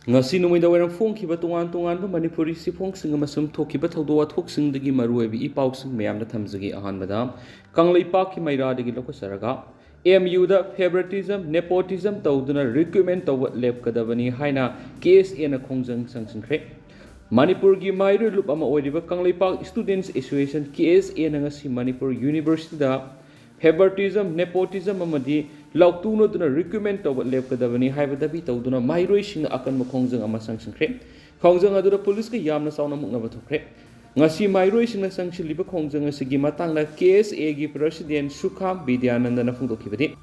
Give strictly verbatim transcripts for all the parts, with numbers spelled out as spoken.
ꯉꯁꯤ ꯅꯨꯃꯤꯗꯥꯡ ꯋꯥꯏꯔꯝ ꯐꯣꯡꯈꯤꯕ ꯇꯣꯉꯥꯟ ꯇꯣꯉꯥꯟꯕ ꯃꯅꯤꯄꯨꯔꯤ ꯆꯦꯐꯣꯡꯁꯤꯡ ꯑꯃꯁꯨꯡ ꯊꯣꯛꯈꯤꯕ ꯊꯧꯗꯣꯛ ꯋꯥꯊꯣꯛꯁꯤꯡꯗꯒꯤ ꯃꯔꯨꯑꯣꯏꯕ ꯏ ꯄꯥꯎꯁꯤꯡ ꯃꯌꯥꯝꯗ ꯊꯝꯖꯒꯦ꯫ ꯑꯍꯥꯟꯕꯗ, ꯀꯪꯂꯩꯄꯥꯛꯀꯤ ꯃꯩꯔꯥꯗꯒꯤ ꯂꯧꯈꯠꯆꯔꯒ, ꯑꯦꯝ ꯌꯨꯗ favoritism, nepotism ꯇꯧꯗꯨꯅ recruitment ꯇꯧꯕ ꯂꯦꯞꯀꯗꯕꯅꯤ ꯍꯥꯏꯅ ꯀꯦ ꯑꯦꯁ ꯑꯦꯅ ꯈꯣꯡꯖꯪ ꯆꯪꯁꯤꯟꯈ꯭ꯔꯦ꯫ ꯃꯅꯤꯄꯨꯔꯒꯤ ꯃꯍꯩꯔꯣꯏ ꯂꯨꯞ ꯑꯃ ꯑꯣꯏꯔꯤꯕ ꯀꯪꯂꯩꯄꯥꯛ Students Association, ꯀꯦ ꯑꯦꯁ ꯑꯦꯅ ꯉꯁꯤ ꯃꯅꯤꯄꯨꯔ ꯌꯨꯅꯤꯚꯔꯁꯤꯇꯤꯗ favoritism, nepotism ꯑꯃꯗꯤ ꯂꯥꯎꯇꯨꯅꯗꯨꯅ recruitment ꯇꯧꯕ ꯂꯦꯞꯀꯗꯕꯅꯤ ꯍꯥꯏꯕ ꯗꯥꯕꯤ ꯇꯧꯗꯨꯅ ꯃꯍꯩꯔꯣꯏꯁꯤꯡꯅ ꯑꯀꯟꯕ ꯈꯣꯡꯖꯪ ꯑꯃ ꯆꯪꯁꯤꯟꯈ꯭ꯔꯦ꯫ ꯈꯣꯡꯖꯪ ꯑꯗꯨꯗ ꯄꯨꯂꯤꯁꯀ ꯌꯥꯝꯅ ꯆꯥꯎꯅ ꯃꯨꯛꯅꯕ ꯊꯣꯛꯈ꯭ꯔꯦ꯫ ꯉꯁꯤ ꯃꯍꯩꯔꯣꯏꯁꯤꯡꯅ ꯆꯪꯁꯤꯜꯂꯤꯕ ꯈꯣꯡꯖꯪ ꯑꯁꯤꯒꯤ ꯃꯇꯥꯡꯗ ꯀꯦ ꯑꯦꯁ ꯑꯦꯒꯤ ꯄ꯭ꯔꯁꯤꯗꯦꯟ ꯁꯨꯈꯥꯝ ꯕꯤꯗ꯭ꯌꯥꯅꯟꯗꯅ ꯐꯣꯡꯗꯣꯛꯈꯤꯕꯗꯤ,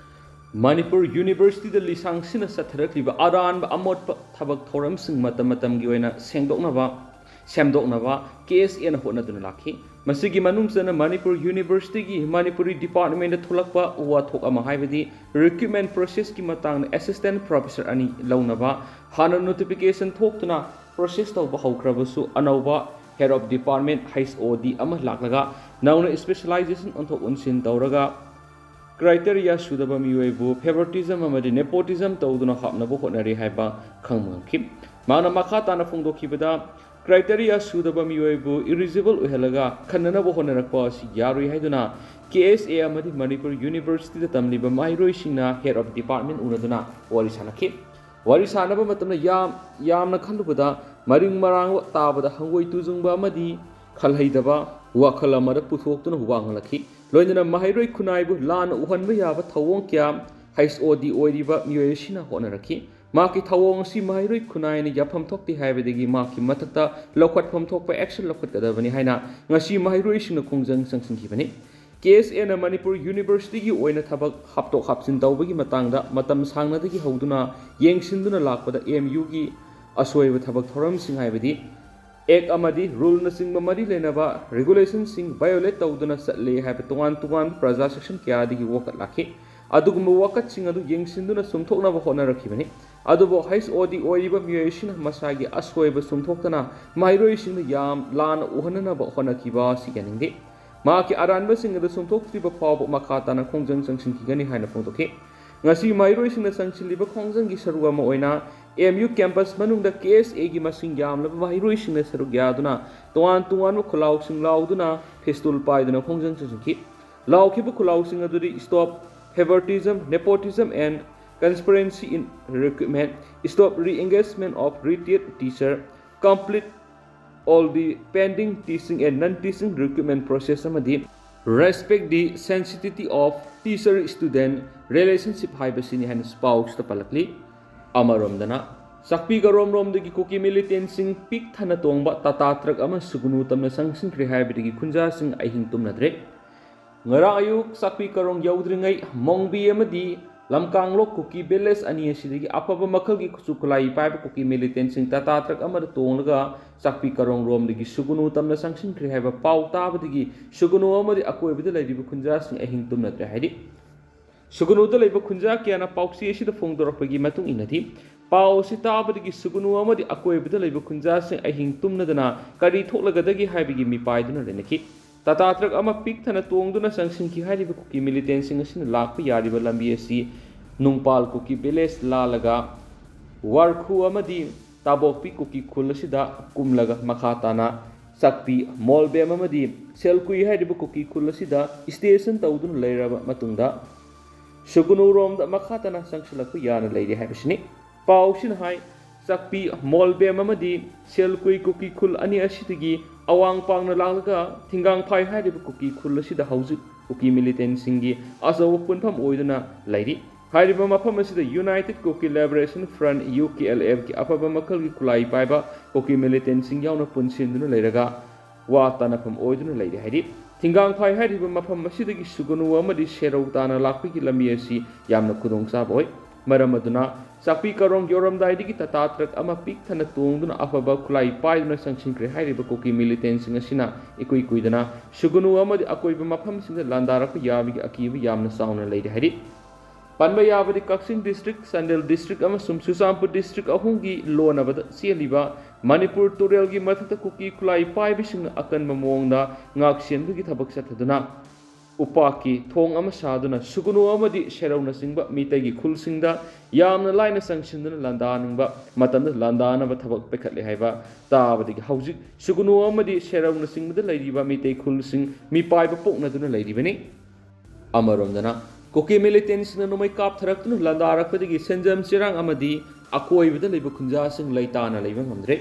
ꯃꯅꯤꯄꯨꯔ ꯌꯨꯅꯤꯚꯔꯁꯤꯇꯤꯗ ꯂꯤꯁꯥꯡꯁꯤꯟꯅ ꯆꯠꯊꯔꯛꯂꯤꯕ ꯑꯔꯥꯟꯕ ꯑꯃꯣꯠꯄ ꯊꯕꯛ ꯊꯧꯔꯝꯁꯤꯡ ꯃꯇꯝ ꯃꯇꯝꯒꯤ ꯑꯣꯏꯅ ꯁꯦꯡꯗꯣꯛꯅꯕ, ꯁꯦꯝꯗꯣꯛꯅꯕ ꯀꯦ ꯑꯦꯁ ꯑꯦꯅ ꯍꯣꯠꯅꯗꯨꯅ ꯂꯥꯛꯈꯤ꯫ ꯃꯁꯤꯒꯤ ꯃꯅꯨꯡ ꯆꯟꯅ ꯃꯅꯤꯄꯨꯔ ꯌꯨꯅꯤꯚꯔꯁꯤꯇꯤꯒꯤ ꯃꯅꯤꯄꯨꯔꯤ ꯗꯤꯄꯥꯔꯠꯃꯦꯟꯗ ꯊꯣꯛꯂꯛꯄ ꯋꯥꯊꯣꯛ ꯑꯃ, ꯍꯥꯏꯕꯗꯤ recruitment processꯀꯤ ꯃꯇꯥꯡꯗ assistant professor ꯑꯅꯤ ꯂꯧꯅꯕ, ꯍꯥꯟꯅ notification ꯊꯣꯛꯇꯨꯅ process ꯇꯧꯕ ꯍꯧꯈ꯭ꯔꯕꯁꯨ, ꯑꯅꯧꯕ head of department, H O D ꯑꯃ ꯂꯥꯛꯂꯒ ꯅꯧꯅ specialization ꯑꯣꯟꯊꯣꯛ ꯑꯣꯟꯁꯤꯟ ꯇꯧꯔꯒ criteria ꯁꯨꯗꯕ ꯃꯤꯑꯣꯏꯕꯨ favoritism ꯑꯃꯗꯤ nepotism ꯇꯧꯗꯨꯅ ꯍꯥꯞꯅꯕ ꯍꯣꯠꯅꯔꯤ ꯍꯥꯏꯕ ꯈꯪꯕ ꯉꯝꯈꯤ꯫ ꯃꯍꯥꯛꯅ ꯃꯈꯥ ꯇꯥꯅ ꯐꯣꯡꯗꯣꯛꯈꯤꯕꯗ, criteria ꯁꯨꯗꯕ ꯃꯤꯑꯣꯏꯕꯨ eligible ꯑꯣꯏꯍꯜꯂꯒ ꯈꯟꯅꯅꯕ ꯍꯣꯠꯅꯔꯛꯄ ꯑꯁꯤ ꯌꯥꯔꯣꯏ ꯍꯥꯏꯗꯨꯅ ꯀꯦ ꯑꯦꯁ ꯑꯦ ꯑꯃꯗꯤ ꯃꯅꯤꯄꯨꯔ ꯌꯨꯅꯤꯚꯔꯁꯤꯇꯤꯗ ꯇꯝꯂꯤꯕ ꯃꯍꯩꯔꯣꯏꯁꯤꯡꯅ head of department ꯎꯅꯗꯨꯅ ꯋꯥꯔꯤ ꯁꯥꯅꯈꯤ꯫ ꯋꯥꯔꯤ ꯁꯥꯅꯕ ꯃꯇꯝꯗ ꯌꯥꯝ, ꯌꯥꯝꯅ ꯈꯜꯂꯨꯕꯗ ꯃꯔꯤꯡ ꯃꯔꯥꯡ ꯇꯥꯕꯗ ꯍꯪꯒꯣꯏ ꯇꯨꯖꯨꯡꯕ ꯑꯃꯗꯤ ꯈꯜꯍꯩꯗꯕ ꯋꯥꯈꯜ ꯑꯃꯗ ꯄꯨꯊꯣꯛꯇꯨꯅ ꯋꯥ ꯉꯥꯡꯂꯛꯈꯤ꯫ ꯂꯣꯏꯅꯅ ꯃꯍꯩꯔꯣꯏ ꯈꯨꯟꯅꯥꯏꯕꯨ ꯂꯥꯟꯅ ꯎꯍꯟꯕ ꯌꯥꯕ ꯊꯧꯑꯣꯡ ꯀꯌꯥ H O D ꯑꯣꯏꯔꯤꯕ ꯃꯤꯑꯣꯏ ꯑꯁꯤꯅ ꯍꯣꯠꯅꯔꯛꯈꯤ꯫ ꯃꯍꯥꯛꯀꯤ ꯊꯧꯑꯣꯡ ꯑꯁꯤ ꯃꯍꯩꯔꯣꯏ ꯈꯨꯟꯅꯥꯏꯅ ꯌꯥꯐꯝ ꯊꯣꯛꯇꯦ ꯍꯥꯏꯕꯗꯒꯤ ꯃꯍꯥꯛꯀꯤ ꯃꯊꯛꯇ ꯂꯧꯈꯠꯐꯝ ꯊꯣꯛꯄ action ꯂꯧꯈꯠꯀꯗꯕꯅꯤ ꯍꯥꯏꯅ ꯉꯁꯤ ꯃꯍꯩꯔꯣꯏꯁꯤꯡꯅ ꯈꯣꯡꯖꯪ ꯆꯪꯁꯤꯟꯈꯤꯕꯅꯤ꯫ ꯀꯦ ꯑꯦꯁ ꯑꯦꯅ ꯃꯅꯤꯄꯨꯔ ꯌꯨꯅꯤꯚꯔꯁꯤꯇꯤꯒꯤ ꯑꯣꯏꯅ ꯊꯕꯛ ꯍꯥꯞꯇꯣꯛ ꯍꯥꯞꯆꯤꯟ ꯇꯧꯕꯒꯤ ꯃꯇꯥꯡꯗ ꯃꯇꯝ ꯁꯥꯡꯅꯗꯒꯤ ꯍꯧꯗꯨꯅ ꯌꯦꯡꯁꯤꯟꯗꯨꯅ ꯂꯥꯛꯄꯗ ꯑꯦꯝ ꯌꯨꯒꯤ ꯑꯁꯣꯏꯕ ꯊꯕꯛ ꯊꯧꯔꯝꯁꯤꯡ, ꯍꯥꯏꯕꯗꯤ act ꯑꯃꯗꯤ ruleꯅꯆꯤꯡꯕ ꯃꯔꯤ ꯂꯩꯅꯕ regulationꯁꯤꯡ violate ꯇꯧꯗꯨꯅ ꯆꯠꯂꯦ ꯍꯥꯏꯕ ꯇꯣꯉꯥꯟ ꯇꯣꯉꯥꯟꯕ ꯄ꯭ꯔꯖꯥ section ꯀꯌꯥꯗꯒꯤ ꯋꯥꯀꯠ ꯂꯥꯛꯈꯤ꯫ ꯑꯗꯨꯒꯨꯝꯕ ꯋꯥꯀꯠꯁꯤꯡ ꯑꯗꯨ ꯌꯦꯡꯁꯤꯟꯗꯨꯅ ꯆꯨꯝꯊꯣꯛꯅꯕ ꯍꯣꯠꯅꯔꯛꯈꯤꯕꯅꯤ꯫ ꯑꯗꯨꯕꯨ H O D ꯑꯣꯏꯔꯤꯕ ꯃꯤꯑꯣꯏ ꯑꯁꯤꯅ ꯃꯁꯥꯒꯤ ꯑꯁꯣꯏꯕ ꯆꯨꯝꯊꯣꯛꯇꯅ ꯃꯍꯩꯔꯣꯏꯁꯤꯡꯗ ꯌꯥꯝ ꯂꯥꯟꯅ ꯎꯍꯟꯅꯅꯕ ꯍꯣꯠꯅꯈꯤꯕ ꯑꯁꯤ ꯌꯥꯅꯤꯡꯗꯦ꯫ ꯃꯍꯥꯛꯀꯤ ꯑꯔꯥꯟꯕꯁꯤꯡ ꯑꯗꯨ ꯆꯨꯝꯊꯣꯛꯇ꯭ꯔꯤꯕ ꯐꯥꯎꯕ ꯃꯈꯥ ꯇꯥꯅ ꯈꯣꯡꯖꯪ ꯆꯪꯁꯤꯟꯈꯤꯒꯅꯤ ꯍꯥꯏꯅ ꯐꯣꯡꯗꯣꯛꯈꯤ꯫ ꯉꯁꯤ ꯃꯍꯩꯔꯣꯏꯁꯤꯡꯅ ꯆꯪꯁꯤꯜꯂꯤꯕ ꯈꯣꯡꯖꯪꯒꯤ ꯁꯔꯨꯛ ꯑꯃ ꯑꯣꯏꯅ ꯑꯦꯝ ꯌꯨ ꯀꯦꯝꯄꯁ ꯃꯅꯨꯡꯗ ꯀꯦ ꯑꯦꯁ ꯑꯦꯒꯤ ꯃꯁꯤꯡ ꯌꯥꯝꯂꯕ ꯃꯍꯩꯔꯣꯏꯁꯤꯡꯅ ꯁꯔꯨꯛ ꯌꯥꯗꯨꯅ ꯇꯣꯉꯥꯟ ꯇꯣꯉꯥꯟꯕ ꯈꯨꯜꯂꯥꯎꯁꯤꯡ ꯂꯥꯎꯗꯨꯅ ꯐꯦꯁꯇꯨꯜ ꯄꯥꯏꯗꯨꯅ ꯈꯣꯡꯖꯪ ꯆꯪꯁꯤꯟꯈꯤ꯫ ꯂꯥꯎꯈꯤꯕ ꯈꯨꯜꯂꯥꯎꯁꯤꯡ ꯑꯗꯨꯗꯤ Stop Favoritism, Nepotism and Conspiracy in Recruitment, Stop Re-Engagement of Retired Teacher, Complete All the Pending Teaching and Non-Teaching Recruitment Process ꯑꯃꯗꯤ Respect the Sensitivity of Teacher-Student Relationship ꯍꯥꯏꯕꯁꯤꯅꯤ ꯍꯥꯏꯅ ꯄꯥꯎꯁꯤꯗ ꯄꯜꯂꯛꯂꯤ꯫ ꯑꯃꯔꯣꯝꯗꯅ ꯆꯥꯛꯄꯤ ꯀꯔꯣꯝꯔꯣꯝꯗꯒꯤ ꯀꯨꯀꯤ ꯃꯤꯂꯤꯇꯦꯟꯁꯤꯡ ꯄꯤꯛ ꯊꯟꯅ ꯇꯣꯡꯕ ꯇꯥꯇꯥ ꯇ꯭ꯔꯛ ꯑꯃ ꯁꯨꯒꯅꯨ ꯇꯝꯅ ꯆꯪꯁꯤꯟꯈ꯭ꯔꯦ ꯍꯥꯏꯕꯗꯒꯤ ꯈꯨꯟꯖꯥꯁꯤꯡ ꯑꯍꯤꯡ ꯇꯨꯝꯅꯗ꯭ꯔꯦ꯫ ꯉꯔꯥꯡ ꯑꯌꯨꯛ ꯆꯥꯛꯄꯤ ꯀꯔꯣꯡ ꯌꯧꯗ꯭ꯔꯤꯉꯩ ꯃꯣꯡꯕꯤ ꯑꯃꯗꯤ ꯂꯝꯀꯥꯡꯂꯣꯛ ꯀꯨꯀꯤ ꯚꯤꯂꯦꯖ ꯑꯅꯤ ꯑꯁꯤꯗꯒꯤ ꯑꯐꯕ ꯃꯈꯜꯒꯤ ꯈꯨꯠꯁꯨ ꯈꯨꯠꯂꯥꯏ ꯄꯥꯏꯕ ꯀꯨꯀꯤ ꯃꯤꯂꯤꯇꯦꯟꯁꯤꯡ ꯇꯥꯇꯥ ꯇ꯭ꯔꯛ ꯑꯃꯗ ꯇꯣꯡꯂꯒ ꯆꯥꯛꯄꯤ ꯀꯔꯣꯡ ꯔꯣꯝꯗꯒꯤ ꯁꯨꯒꯅꯨ ꯇꯝꯅ ꯆꯪꯁꯤꯟꯈ꯭ꯔꯦ ꯍꯥꯏꯕ ꯄꯥꯎ ꯇꯥꯕꯗꯒꯤ ꯁꯨꯒꯅꯨ ꯑꯃꯗꯤ ꯑꯀꯣꯏꯕꯗ ꯂꯩꯔꯤꯕ ꯈꯨꯟꯖꯥꯁꯤꯡ ꯑꯍꯤꯡ ꯇꯨꯝꯅꯗ꯭ꯔꯦ ꯍꯥꯏꯔꯤ꯫ ꯁꯨꯒꯅꯨꯗ ꯂꯩꯕ ꯈꯨꯟꯖꯥ ꯀꯌꯥꯅ ꯄꯥꯎꯆꯦ ꯑꯁꯤꯗ ꯐꯣꯡꯗꯣꯔꯛꯄꯒꯤ ꯃꯇꯨꯡ ꯏꯟꯅꯗꯤ, ꯄꯥꯎ ꯑꯁꯤ ꯇꯥꯕꯗꯒꯤ ꯁꯨꯒꯅꯨ ꯑꯃꯗꯤ ꯑꯀꯣꯏꯕꯗ ꯂꯩꯕ ꯈꯨꯟꯖꯥꯁꯤꯡ ꯑꯍꯤꯡ ꯇꯨꯝꯅꯗꯅ ꯀꯔꯤ ꯊꯣꯛꯂꯒꯗꯒꯦ ꯍꯥꯏꯕꯒꯤ ꯃꯤꯄꯥꯏꯗꯨꯅ ꯂꯩꯅꯈꯤ꯫ ꯇꯥꯇꯥ ꯇ꯭ꯔꯛ ꯑꯃ ꯄꯤꯛ ꯊꯟꯅ ꯇꯣꯡꯗꯨꯅ ꯆꯪꯁꯤꯟꯈꯤ ꯍꯥꯏꯔꯤꯕ ꯀꯨꯀꯤ ꯃꯤꯂꯤꯇꯦꯟꯁꯤꯡ ꯑꯁꯤꯅ ꯂꯥꯛꯄ ꯌꯥꯔꯤꯕ ꯂꯝꯕꯤ ꯑꯁꯤ ꯅꯨꯡꯄꯥꯜ ꯀꯨꯀꯤ ꯚꯤꯂꯦꯖ ꯂꯥꯜꯂꯒ ꯋꯥꯔꯈꯨ ꯑꯃꯗꯤ ꯇꯥꯕꯣꯛꯄꯤ ꯀꯨꯀꯤ ꯈꯨꯜ ꯑꯁꯤꯗ ꯀꯨꯝꯂꯒ ꯃꯈꯥ ꯇꯥꯅ ꯆꯥꯛꯄꯤ, ꯃꯣꯜꯕꯦꯝ ꯑꯃꯗꯤ ꯁꯦꯜꯀꯨꯏ ꯍꯥꯏꯔꯤꯕ ꯀꯨꯀꯤ ꯈꯨꯜ ꯑꯁꯤꯗ ꯁ꯭ꯇꯦꯁꯟ ꯇꯧꯗꯨꯅ ꯂꯩꯔꯕ ꯃꯇꯨꯡꯗ ꯁꯨꯒꯅꯨꯔꯣꯝꯗ ꯃꯈꯥ ꯇꯥꯅ ꯆꯪꯁꯤꯜꯂꯛꯄ ꯌꯥꯅ ꯂꯩꯔꯤ ꯍꯥꯏꯕꯁꯤꯅꯤ꯫ ꯄꯥꯎꯁꯤꯅ ꯍꯥꯏ, ꯆꯥꯛꯄꯤ, ꯃꯣꯜꯕꯦꯝ ꯑꯃꯗꯤ ꯁꯦꯜꯀꯨꯏ ꯀꯨꯀꯤ ꯈꯨꯜ ꯑꯅꯤ ꯑꯁꯤꯗꯒꯤ ꯑꯋꯥꯡ ꯄꯥꯡꯅ ꯂꯥꯛꯂꯒ ꯊꯤꯡꯒꯥꯡꯐꯥꯏ ꯍꯥꯏꯔꯤꯕ ꯀꯨꯀꯤ ꯈꯨꯜ ꯑꯁꯤꯗ ꯍꯧꯖꯤꯛ ꯀꯨꯀꯤ ꯃꯤꯂꯤꯇꯦꯟꯁꯤꯡꯒꯤ ꯑꯆꯧꯕ ꯄꯨꯟꯐꯝ ꯑꯣꯏꯗꯨꯅ ꯂꯩꯔꯤ꯫ ꯍꯥꯏꯔꯤꯕ ꯃꯐꯝ ꯑꯁꯤꯗ United Kuki Liberation Front, U K L F ꯀꯤ ꯑꯐꯕ ꯃꯈꯜꯒꯤ ꯈꯨꯠꯂꯥꯏ ꯄꯥꯏꯕ ꯀꯨꯀꯤ ꯃꯤꯂꯤꯇꯦꯟꯁꯤꯡ ꯌꯥꯎꯅ ꯄꯨꯟꯁꯤꯟꯗꯨꯅ ꯂꯩꯔꯒ ꯋꯥ ꯇꯥꯅꯐꯝ ꯑꯣꯏꯗꯨꯅ ꯂꯩꯔꯤ ꯍꯥꯏꯔꯤ꯫ ꯊꯤꯡꯒꯥꯡꯐꯥꯏ ꯍꯥꯏꯔꯤꯕ ꯃꯐꯝ ꯑꯁꯤꯗꯒꯤ ꯁꯨꯒꯅꯨ ꯑꯃꯗꯤ ꯁꯦꯔꯧ ꯇꯥꯅ ꯂꯥꯛꯄꯒꯤ ꯂꯝꯕꯤ ꯑꯁꯤ ꯌꯥꯝꯅ ꯈꯨꯗꯣꯡꯆꯥꯕ ꯑꯣꯏ꯫ ꯃꯔꯝ ꯑꯗꯨꯅ ꯆꯥꯛꯄꯤ ꯀꯔꯣꯡ ꯌꯧꯔꯝꯗꯥꯏꯗꯒꯤ ꯇꯥꯇꯥ ꯇ꯭ꯔꯛ ꯑꯃ ꯄꯤꯛ ꯊꯟꯅ ꯇꯣꯡꯗꯨꯅ ꯑꯐꯕ ꯈꯨꯠꯂꯥꯏ ꯄꯥꯏꯗꯨꯅ ꯆꯪꯁꯤꯟꯈ꯭ꯔꯦ ꯍꯥꯏꯔꯤꯕ ꯀꯨꯀꯤ ꯃꯤꯂꯤꯇꯦꯟꯁꯤꯡ ꯑꯁꯤꯅ ꯏꯀꯨꯏ ꯀꯨꯏꯗꯅ ꯁꯨꯒꯅꯨ ꯑꯃꯗꯤ ꯑꯀꯣꯏꯕ ꯃꯐꯝꯁꯤꯡꯗ ꯂꯥꯟꯗꯥꯔꯛꯄ ꯌꯥꯕꯒꯤ ꯑꯀꯤꯕ ꯌꯥꯝꯅ ꯆꯥꯎꯅ ꯂꯩꯔꯤ ꯍꯥꯏꯔꯤ꯫ ꯄꯟꯕ ꯌꯥꯕꯗꯤ ꯀꯛꯆꯤꯡ ꯗꯤꯁꯇ꯭ꯔꯤꯛ, ꯆꯥꯟꯗꯦꯜ ꯗꯤꯁꯇ꯭ꯔꯤꯛ ꯑꯃꯁꯨꯡ ꯆꯨꯔꯆꯥꯟꯄꯨꯔ ꯗꯤꯁꯇ꯭ꯔꯤꯛ ꯑꯍꯨꯝꯒꯤ ꯂꯣꯟꯅꯕꯗ ꯆꯦꯜꯂꯤꯕ ꯃꯅꯤꯄꯨꯔ ꯇꯨꯔꯦꯜꯒꯤ ꯃꯊꯛꯇ ꯀꯨꯀꯤ ꯈꯨꯠꯂꯥꯏ ꯄꯥꯏꯕꯁꯤꯡꯅ ꯑꯀꯟꯕ ꯃꯑꯣꯡꯗ ꯉꯥꯛ ꯁꯦꯟꯕꯒꯤ ꯊꯕꯛ ꯆꯠꯊꯗꯨꯅ ꯎꯄꯥꯛꯀꯤ ꯊꯣꯡ ꯑꯃ ꯁꯥꯗꯨꯅ ꯁꯨꯒꯨꯅꯨ ꯑꯃꯗꯤ ꯁꯦꯔꯧꯅꯆꯤꯡꯕ ꯃꯤꯇꯩꯒꯤ ꯈꯨꯜꯁꯤꯡꯗ ꯌꯥꯝꯅ ꯂꯥꯏꯅ ꯆꯪꯁꯤꯟꯗꯨꯅ ꯂꯥꯟꯗꯥꯅꯤꯡꯕ ꯃꯇꯝꯗ ꯂꯥꯟꯗꯥꯅꯕ ꯊꯕꯛ ꯄꯥꯏꯈꯠꯂꯦ ꯍꯥꯏꯕ ꯇꯥꯕꯗꯒꯤ ꯍꯧꯖꯤꯛ ꯁꯨꯒꯨꯅꯨ ꯑꯃꯗꯤ ꯁꯦꯔꯧꯅꯆꯤꯡꯕꯗ ꯂꯩꯔꯤꯕ ꯃꯤꯇꯩ ꯈꯨꯜꯁꯤꯡ ꯃꯤꯄꯥꯏꯕ ꯄꯣꯛꯅꯗꯨꯅ ꯂꯩꯔꯤꯕꯅꯤ꯫ ꯑꯃꯔꯣꯝꯗꯅ ꯀꯨꯀꯤ ꯃꯤꯂꯤꯇꯦꯟꯁꯤꯡꯅ ꯅꯣꯡꯃꯩ ꯀꯥꯞꯊꯔꯛꯇꯨꯅ ꯂꯥꯟꯗꯥꯔꯛꯄꯗꯒꯤ ꯁꯦꯟꯖꯝ ꯆꯦꯔꯥꯡ ꯑꯃꯗꯤ ꯑꯀꯣꯏꯕꯗ ꯂꯩꯕ ꯈꯨꯟꯖꯥꯁꯤꯡ ꯂꯩꯇꯥꯅ ꯂꯩꯕ ꯉꯝꯗ꯭ꯔꯦ꯫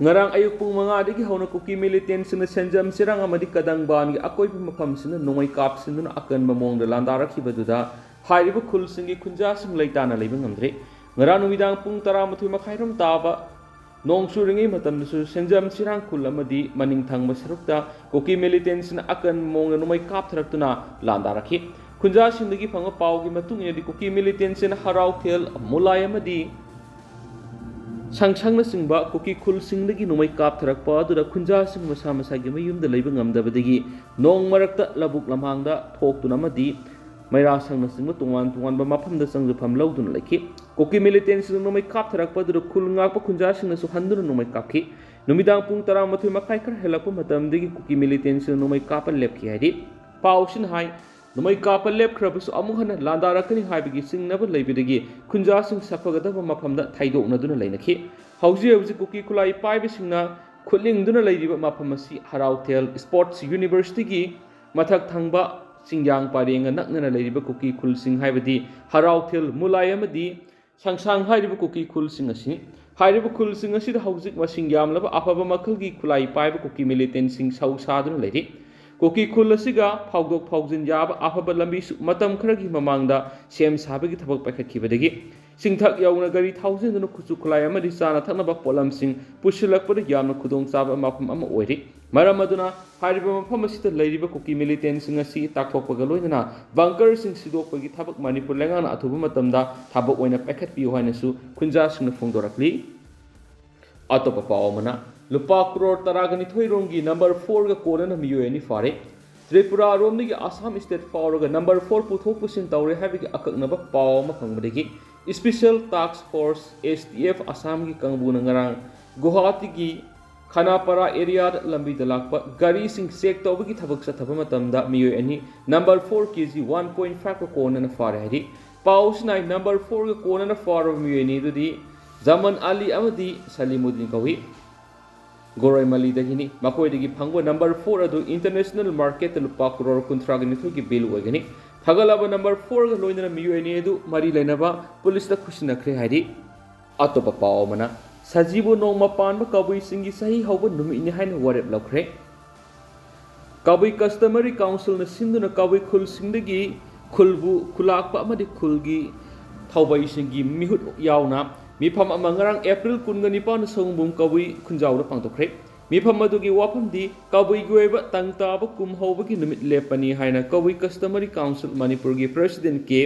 ꯉꯔꯥꯡ ꯑꯌꯨꯛ ꯄꯨꯡ ꯃꯉꯥꯗꯒꯤ ꯍꯧꯅ ꯀꯨꯀꯤ ꯃꯤꯂꯤꯇꯦꯟꯁꯤꯡꯅ ꯁꯦꯟꯖꯝ ꯆꯦꯔꯥꯡ ꯑꯃꯗꯤ ꯀꯗꯪꯕꯥꯟꯒꯤ ꯑꯀꯣꯏꯕ ꯃꯐꯝꯁꯤꯡꯗ ꯅꯣꯡꯃꯩ ꯀꯥꯞꯁꯤꯟꯗꯨꯅ ꯑꯀꯟꯕ ꯃꯑꯣꯡꯗ ꯂꯥꯟꯗꯥꯔꯛꯈꯤꯕꯗꯨꯗ ꯍꯥꯏꯔꯤꯕ ꯈꯨꯜꯁꯤꯡꯒꯤ ꯈꯨꯟꯖꯥꯁꯤꯡ ꯂꯩꯇꯥꯅ ꯂꯩꯕ ꯉꯝꯗ꯭ꯔꯦ꯫ ꯉꯔꯥꯡ ꯅꯨꯃꯤꯗꯥꯡ ꯄꯨꯡ ꯇꯔꯥꯃꯥꯊꯣꯏ ꯃꯈꯥꯏꯔꯣꯝ ꯇꯥꯕ ꯅꯣꯡ ꯆꯨꯔꯤꯉꯩ ꯃꯇꯝꯗꯁꯨ ꯁꯦꯟꯖꯝ ꯆꯦꯔꯥꯡ ꯈꯨꯜ ꯑꯃꯗꯤ ꯃꯅꯤꯡ ꯊꯪꯕ ꯁꯔꯨꯛꯇ ꯀꯨꯀꯤ ꯃꯤꯂꯤꯇꯦꯟꯁꯤꯡꯅ ꯑꯀꯟꯕ ꯃꯑꯣꯡꯗ ꯅꯣꯡꯃꯩ ꯀꯥꯞꯊꯔꯛꯇꯨꯅ ꯂꯥꯟꯗꯥꯔꯛꯈꯤ꯫ ꯈꯨꯟꯖꯥꯁꯤꯡꯗꯒꯤ ꯐꯪꯕ ꯄꯥꯎꯒꯤ ꯃꯇꯨꯡ ꯏꯟꯅꯗꯤ ꯀꯨꯀꯤ ꯃꯤꯂꯤꯇꯦꯟꯁꯤꯡꯅ ꯍꯔꯥꯎꯊꯦꯜ, ꯃꯨꯂꯥꯏ ꯑꯃꯗꯤ ꯁꯪꯁꯪꯅꯆꯤꯡꯕ ꯀꯨꯀꯤ ꯈꯨꯜꯁꯤꯡꯗꯒꯤ ꯅꯣꯡꯃꯩ ꯀꯥꯞꯊꯔꯛꯄ ꯑꯗꯨꯗ ꯈꯨꯟꯖꯥꯁꯤꯡ ꯃꯁꯥ ꯃꯁꯥꯒꯤ ꯃꯌꯨꯝꯗ ꯂꯩꯕ ꯉꯝꯗꯕꯗꯒꯤ ꯅꯣꯡ ꯃꯔꯛꯇ ꯂꯧꯕꯨꯛ ꯂꯝꯍꯥꯡꯗ ꯊꯣꯛꯇꯨꯅ ꯑꯃꯗꯤ ꯃꯩꯔꯥꯁꯪꯅꯆꯤꯡꯕ ꯇꯣꯉꯥꯟ ꯇꯣꯉꯥꯟꯕ ꯃꯐꯝꯗ ꯆꯪꯖꯐꯝ ꯂꯧꯗꯨꯅ ꯂꯩꯈꯤ꯫ ꯀꯨꯀꯤ ꯃꯤꯂꯤꯇꯦꯟꯁꯤꯡꯅ ꯅꯣꯡꯃꯩ ꯀꯥꯞꯊꯔꯛꯄ ꯑꯗꯨꯗ ꯈꯨꯜ ꯉꯥꯛꯄ ꯈꯨꯟꯖꯥꯁꯤꯡꯅꯁꯨ ꯍꯟꯗꯨꯅ ꯅꯣꯡꯃꯩ ꯀꯥꯞꯈꯤ꯫ ꯅꯨꯃꯤꯗꯥꯡ ꯄꯨꯡ ꯇꯔꯥꯃꯥꯊꯣꯏ ꯃꯈꯥꯏ ꯈꯔ ꯍꯦꯜꯂꯛꯄ ꯃꯇꯝꯗꯒꯤ ꯀꯨꯀꯤ ꯃꯤꯂꯤꯇꯦꯟꯁꯤꯡꯅ ꯅꯣꯡꯃꯩ ꯀꯥꯞꯄ ꯂꯦꯞꯈꯤ ꯍꯥꯏꯔꯤ꯫ ꯄꯥꯎꯁꯤꯅ ꯍꯥꯏ, ꯅꯣꯡꯃꯩ ꯀꯥꯞꯄ ꯂꯦꯞꯈ꯭ꯔꯕꯁꯨ ꯑꯃꯨꯛ ꯍꯟꯅ ꯂꯥꯟꯗꯥꯔꯛꯀꯅꯤ ꯍꯥꯏꯕꯒꯤ ꯆꯤꯡꯅꯕ ꯂꯩꯕꯗꯒꯤ ꯈꯨꯟꯖꯥꯁꯤꯡ ꯁꯥꯐꯒꯗꯕ ꯃꯐꯝꯗ ꯊꯩꯗꯣꯛꯅꯗꯨꯅ ꯂꯩꯅꯈꯤ꯫ ꯍꯧꯖꯤꯛ ꯍꯧꯖꯤꯛ ꯀꯨꯀꯤ ꯈꯨꯠꯂꯥꯏ ꯄꯥꯏꯕꯁꯤꯡꯅ ꯈꯨꯠꯂꯤꯡꯗꯨꯅ ꯂꯩꯔꯤꯕ ꯃꯐꯝ ꯑꯁꯤ ꯍꯔꯥꯎꯊꯦꯜ Sports Universityꯒꯤ ꯃꯊꯛ ꯊꯪꯕ ꯆꯤꯡꯌꯥꯡ ꯄꯔꯦꯡꯒ ꯅꯛꯅꯅ ꯂꯩꯔꯤꯕ ꯀꯨꯀꯤ ꯈꯨꯜꯁꯤꯡ ꯍꯥꯏꯕꯗꯤ ꯍꯔꯥꯎꯊꯦꯜ, ꯃꯨꯂꯥꯏ ꯑꯃꯗꯤ ꯁꯪꯁꯥꯡ ꯍꯥꯏꯔꯤꯕ ꯀꯨꯀꯤ ꯈꯨꯜꯁꯤꯡ ꯑꯁꯤꯅꯤ꯫ ꯍꯥꯏꯔꯤꯕ ꯈꯨꯜꯁꯤꯡ ꯑꯁꯤꯗ ꯍꯧꯖꯤꯛ ꯃꯁꯤꯡ ꯌꯥꯝꯂꯕ ꯑꯐꯕ ꯃꯈꯜꯒꯤ ꯈꯨꯠꯂꯥꯏ ꯄꯥꯏꯕ ꯀꯨꯀꯤ ꯃꯤꯂꯤꯇꯦꯟꯁꯤꯡ ꯁꯧ ꯁꯥꯗꯨꯅ ꯂꯩꯔꯤ꯫ ꯀꯨꯀꯤ ꯈꯨꯜ ꯑꯁꯤꯒ ꯐꯥꯎꯗꯣꯛ ꯐꯥꯎꯖꯤꯟ ꯌꯥꯕ ꯑꯐꯕ ꯂꯝꯕꯤꯁꯨ ꯃꯇꯝ ꯈꯔꯒꯤ ꯃꯃꯥꯡꯗ ꯁꯦꯝ ꯁꯥꯕꯒꯤ ꯊꯕꯛ ꯄꯥꯏꯈꯠꯈꯤꯕꯗꯒꯤ ꯆꯤꯡꯊꯛ ꯌꯧꯅ ꯒꯥꯔꯤ ꯊꯧꯖꯤꯟꯗꯨꯅ ꯈꯨꯠꯁꯨ ꯈꯨꯠꯂꯥꯏ ꯑꯃꯗꯤ ꯆꯥꯅ ꯊꯛꯅꯕ ꯄꯣꯠꯂꯝꯁꯤꯡ ꯄꯨꯁꯤꯜꯂꯛꯄꯗ ꯌꯥꯝꯅ ꯈꯨꯗꯣꯡꯆꯥꯕ ꯃꯐꯝ ꯑꯃ ꯑꯣꯏꯔꯤ꯫ ꯃꯔꯝ ꯑꯗꯨꯅ ꯍꯥꯏꯔꯤꯕ ꯃꯐꯝ ꯑꯁꯤꯗ ꯂꯩꯔꯤꯕ ꯀꯨꯀꯤ ꯃꯤꯂꯤꯇꯦꯟꯁꯤꯡ ꯑꯁꯤ ꯇꯥꯛꯊꯣꯛꯄꯒ ꯂꯣꯏꯅꯅ ꯕꯪꯀꯔꯁꯤꯡ ꯁꯤꯗꯣꯛꯄꯒꯤ ꯊꯕꯛ ꯃꯅꯤꯄꯨꯔ ꯂꯩꯉꯥꯛꯅ ꯑꯊꯨꯕ ꯃꯇꯝꯗ ꯊꯕꯛ ꯑꯣꯏꯅ ꯄꯥꯏꯈꯠꯄꯤꯌꯨ ꯍꯥꯏꯅꯁꯨ ꯈꯨꯟꯖꯥꯁꯤꯡꯅ ꯐꯣꯡꯗꯣꯔꯛꯂꯤ꯫ ꯑꯇꯣꯞꯄ ꯄꯥꯎ ꯑꯃꯅ, ꯂꯨꯄꯥ ꯀ꯭ꯔꯣꯔ ꯇꯔꯥꯒ ꯅꯤꯊꯣꯏ ꯔꯣꯝꯒꯤ ꯅꯝꯕꯔ ꯐꯣꯔꯒ ꯀꯣꯟꯅꯅ ꯃꯤꯑꯣꯏ ꯑꯅꯤ ꯐꯥꯔꯦ꯫ ꯇ꯭ꯔꯤꯄꯨꯔꯥꯔꯣꯝꯗꯒꯤ ꯑꯁꯥꯝ ꯁ꯭ꯇꯦꯠ ꯐꯥꯎꯔꯒ ꯅꯝꯕꯔ ꯐꯣꯔ ꯄꯨꯊꯣꯛ ꯄꯨꯁꯤꯟ ꯇꯧꯔꯦ ꯍꯥꯏꯕꯒꯤ ꯑꯀꯛꯅꯕ ꯄꯥꯎ ꯑꯃ ꯐꯪꯕꯗꯒꯤ Special Task Force, S T F, ꯑꯁꯥꯝꯒꯤ ꯀꯥꯡꯕꯨꯅ ꯉꯔꯥꯡ ꯒꯨꯋꯥꯍꯥꯇꯤꯒꯤ ꯈꯅꯥꯄꯥꯔꯥ ꯑꯦꯔꯤꯌꯥꯗ ꯂꯝꯕꯤꯗ ꯂꯥꯛꯄ ꯒꯥꯔꯤꯁꯤꯡ ꯆꯦꯛ ꯇꯧꯕꯒꯤ ꯊꯕꯛ ꯆꯠꯊꯕ ꯃꯇꯝꯗ ꯃꯤꯑꯣꯏ ꯑꯅꯤ number four K G one point ꯐꯥꯏꯚꯀ ꯀꯣꯟꯅꯅ ꯐꯥꯔꯦ ꯍꯥꯏꯔꯤ꯫ ꯄꯥꯎ ꯑꯁꯤꯅ ꯍꯥꯏ ꯅꯝꯕꯔ ꯐꯣꯔꯒ ꯀꯣꯟꯅꯅ ꯐꯥꯔꯕ ꯃꯤꯑꯣꯏ ꯑꯅꯤ ꯑꯗꯨꯗꯤ ꯖꯃꯟ ꯑꯂꯤ ꯑꯃꯗꯤ ꯁꯂꯤꯃꯨꯗꯤꯟ ꯀꯧꯏ꯫ ꯒꯣꯔꯣꯏꯃꯂꯤꯗꯒꯤꯅꯤ꯫ ꯃꯈꯣꯏꯗꯒꯤ ꯐꯪꯕ ꯅꯝꯕꯔ ꯐꯣꯔ ꯑꯗꯨ ꯏꯟꯇꯔꯅꯦꯁꯅꯦꯜ ꯃꯥꯔꯀꯦꯠꯇ ꯂꯨꯄꯥ ꯀꯔꯣꯔ ꯀꯨꯟꯊ꯭ꯔꯥꯒ ꯅꯤꯊꯣꯏꯒꯤ ꯚꯦꯂꯨ ꯑꯣꯏꯒꯅꯤ꯫ ꯐꯒꯠꯂꯕ ꯅꯝꯕꯔ ꯐꯣꯔꯒ ꯂꯣꯏꯅꯅ ꯃꯤꯑꯣꯏ ꯑꯅꯤ ꯑꯗꯨ ꯃꯔꯤ ꯂꯩꯅꯕ ꯄꯨꯂꯤꯁꯇ ꯈꯨꯠꯁꯤꯟꯅꯈ꯭ꯔꯦ ꯍꯥꯏꯔꯤ꯫ ꯑꯇꯣꯞꯄ ꯄꯥꯎ ꯑꯃꯅ, ꯁꯖꯤꯕꯨ ꯅꯣꯡꯃ ꯄꯥꯟꯕ ꯀꯕꯨꯏꯁꯤꯡꯒꯤ ꯆꯍꯤ ꯍꯧꯕ ꯅꯨꯃꯤꯠꯅꯤ ꯍꯥꯏꯅ ꯋꯥꯔꯦꯞ ꯂꯧꯈ꯭ꯔꯦ꯫ ꯀꯕꯨꯏ ꯀꯁꯇꯃꯔꯤ ꯀꯥꯎꯟꯁꯤꯜꯅ ꯁꯤꯟꯗꯨꯅ ꯀꯕꯨꯏ ꯈꯨꯜꯁꯤꯡꯗꯒꯤ ꯈꯨꯜꯕꯨ ꯈꯨꯂꯥꯛꯄ ꯑꯃꯗꯤ ꯈꯨꯜꯒꯤ ꯊꯧꯕꯩꯁꯤꯡꯒꯤ ꯃꯤꯍꯨꯠ ꯌꯥꯎꯅ ꯃꯤꯐꯝ ꯑꯃ ꯉꯔꯥꯡ ꯑꯦꯄ꯭ꯔꯤꯜ ꯀꯨꯟꯒ ꯅꯤꯄꯥꯟꯗ ꯁꯑꯣꯝꯕꯨꯡ ꯀꯕꯨꯏ ꯈꯨꯟꯖꯥꯎꯗ ꯄꯥꯡꯊꯣꯛꯈ꯭ꯔꯦ꯫ ꯃꯤꯐꯝ ꯑꯗꯨꯒꯤ ꯋꯥꯐꯝꯗꯤ ꯀꯕꯨꯏꯒꯤ ꯑꯣꯏꯕ ꯇꯪ ꯇꯥꯕ ꯀꯨꯝ ꯍꯧꯕꯒꯤ ꯅꯨꯃꯤꯠ ꯂꯦꯞꯄꯅꯤ ꯍꯥꯏꯅ ꯀꯕꯨꯏ ꯀꯁꯇꯃꯔꯤ ꯀꯥꯎꯟꯁꯤꯜ ꯃꯅꯤꯄꯨꯔꯒꯤ ꯄ꯭ꯔꯦꯁꯤꯗꯦꯟ ꯀꯦ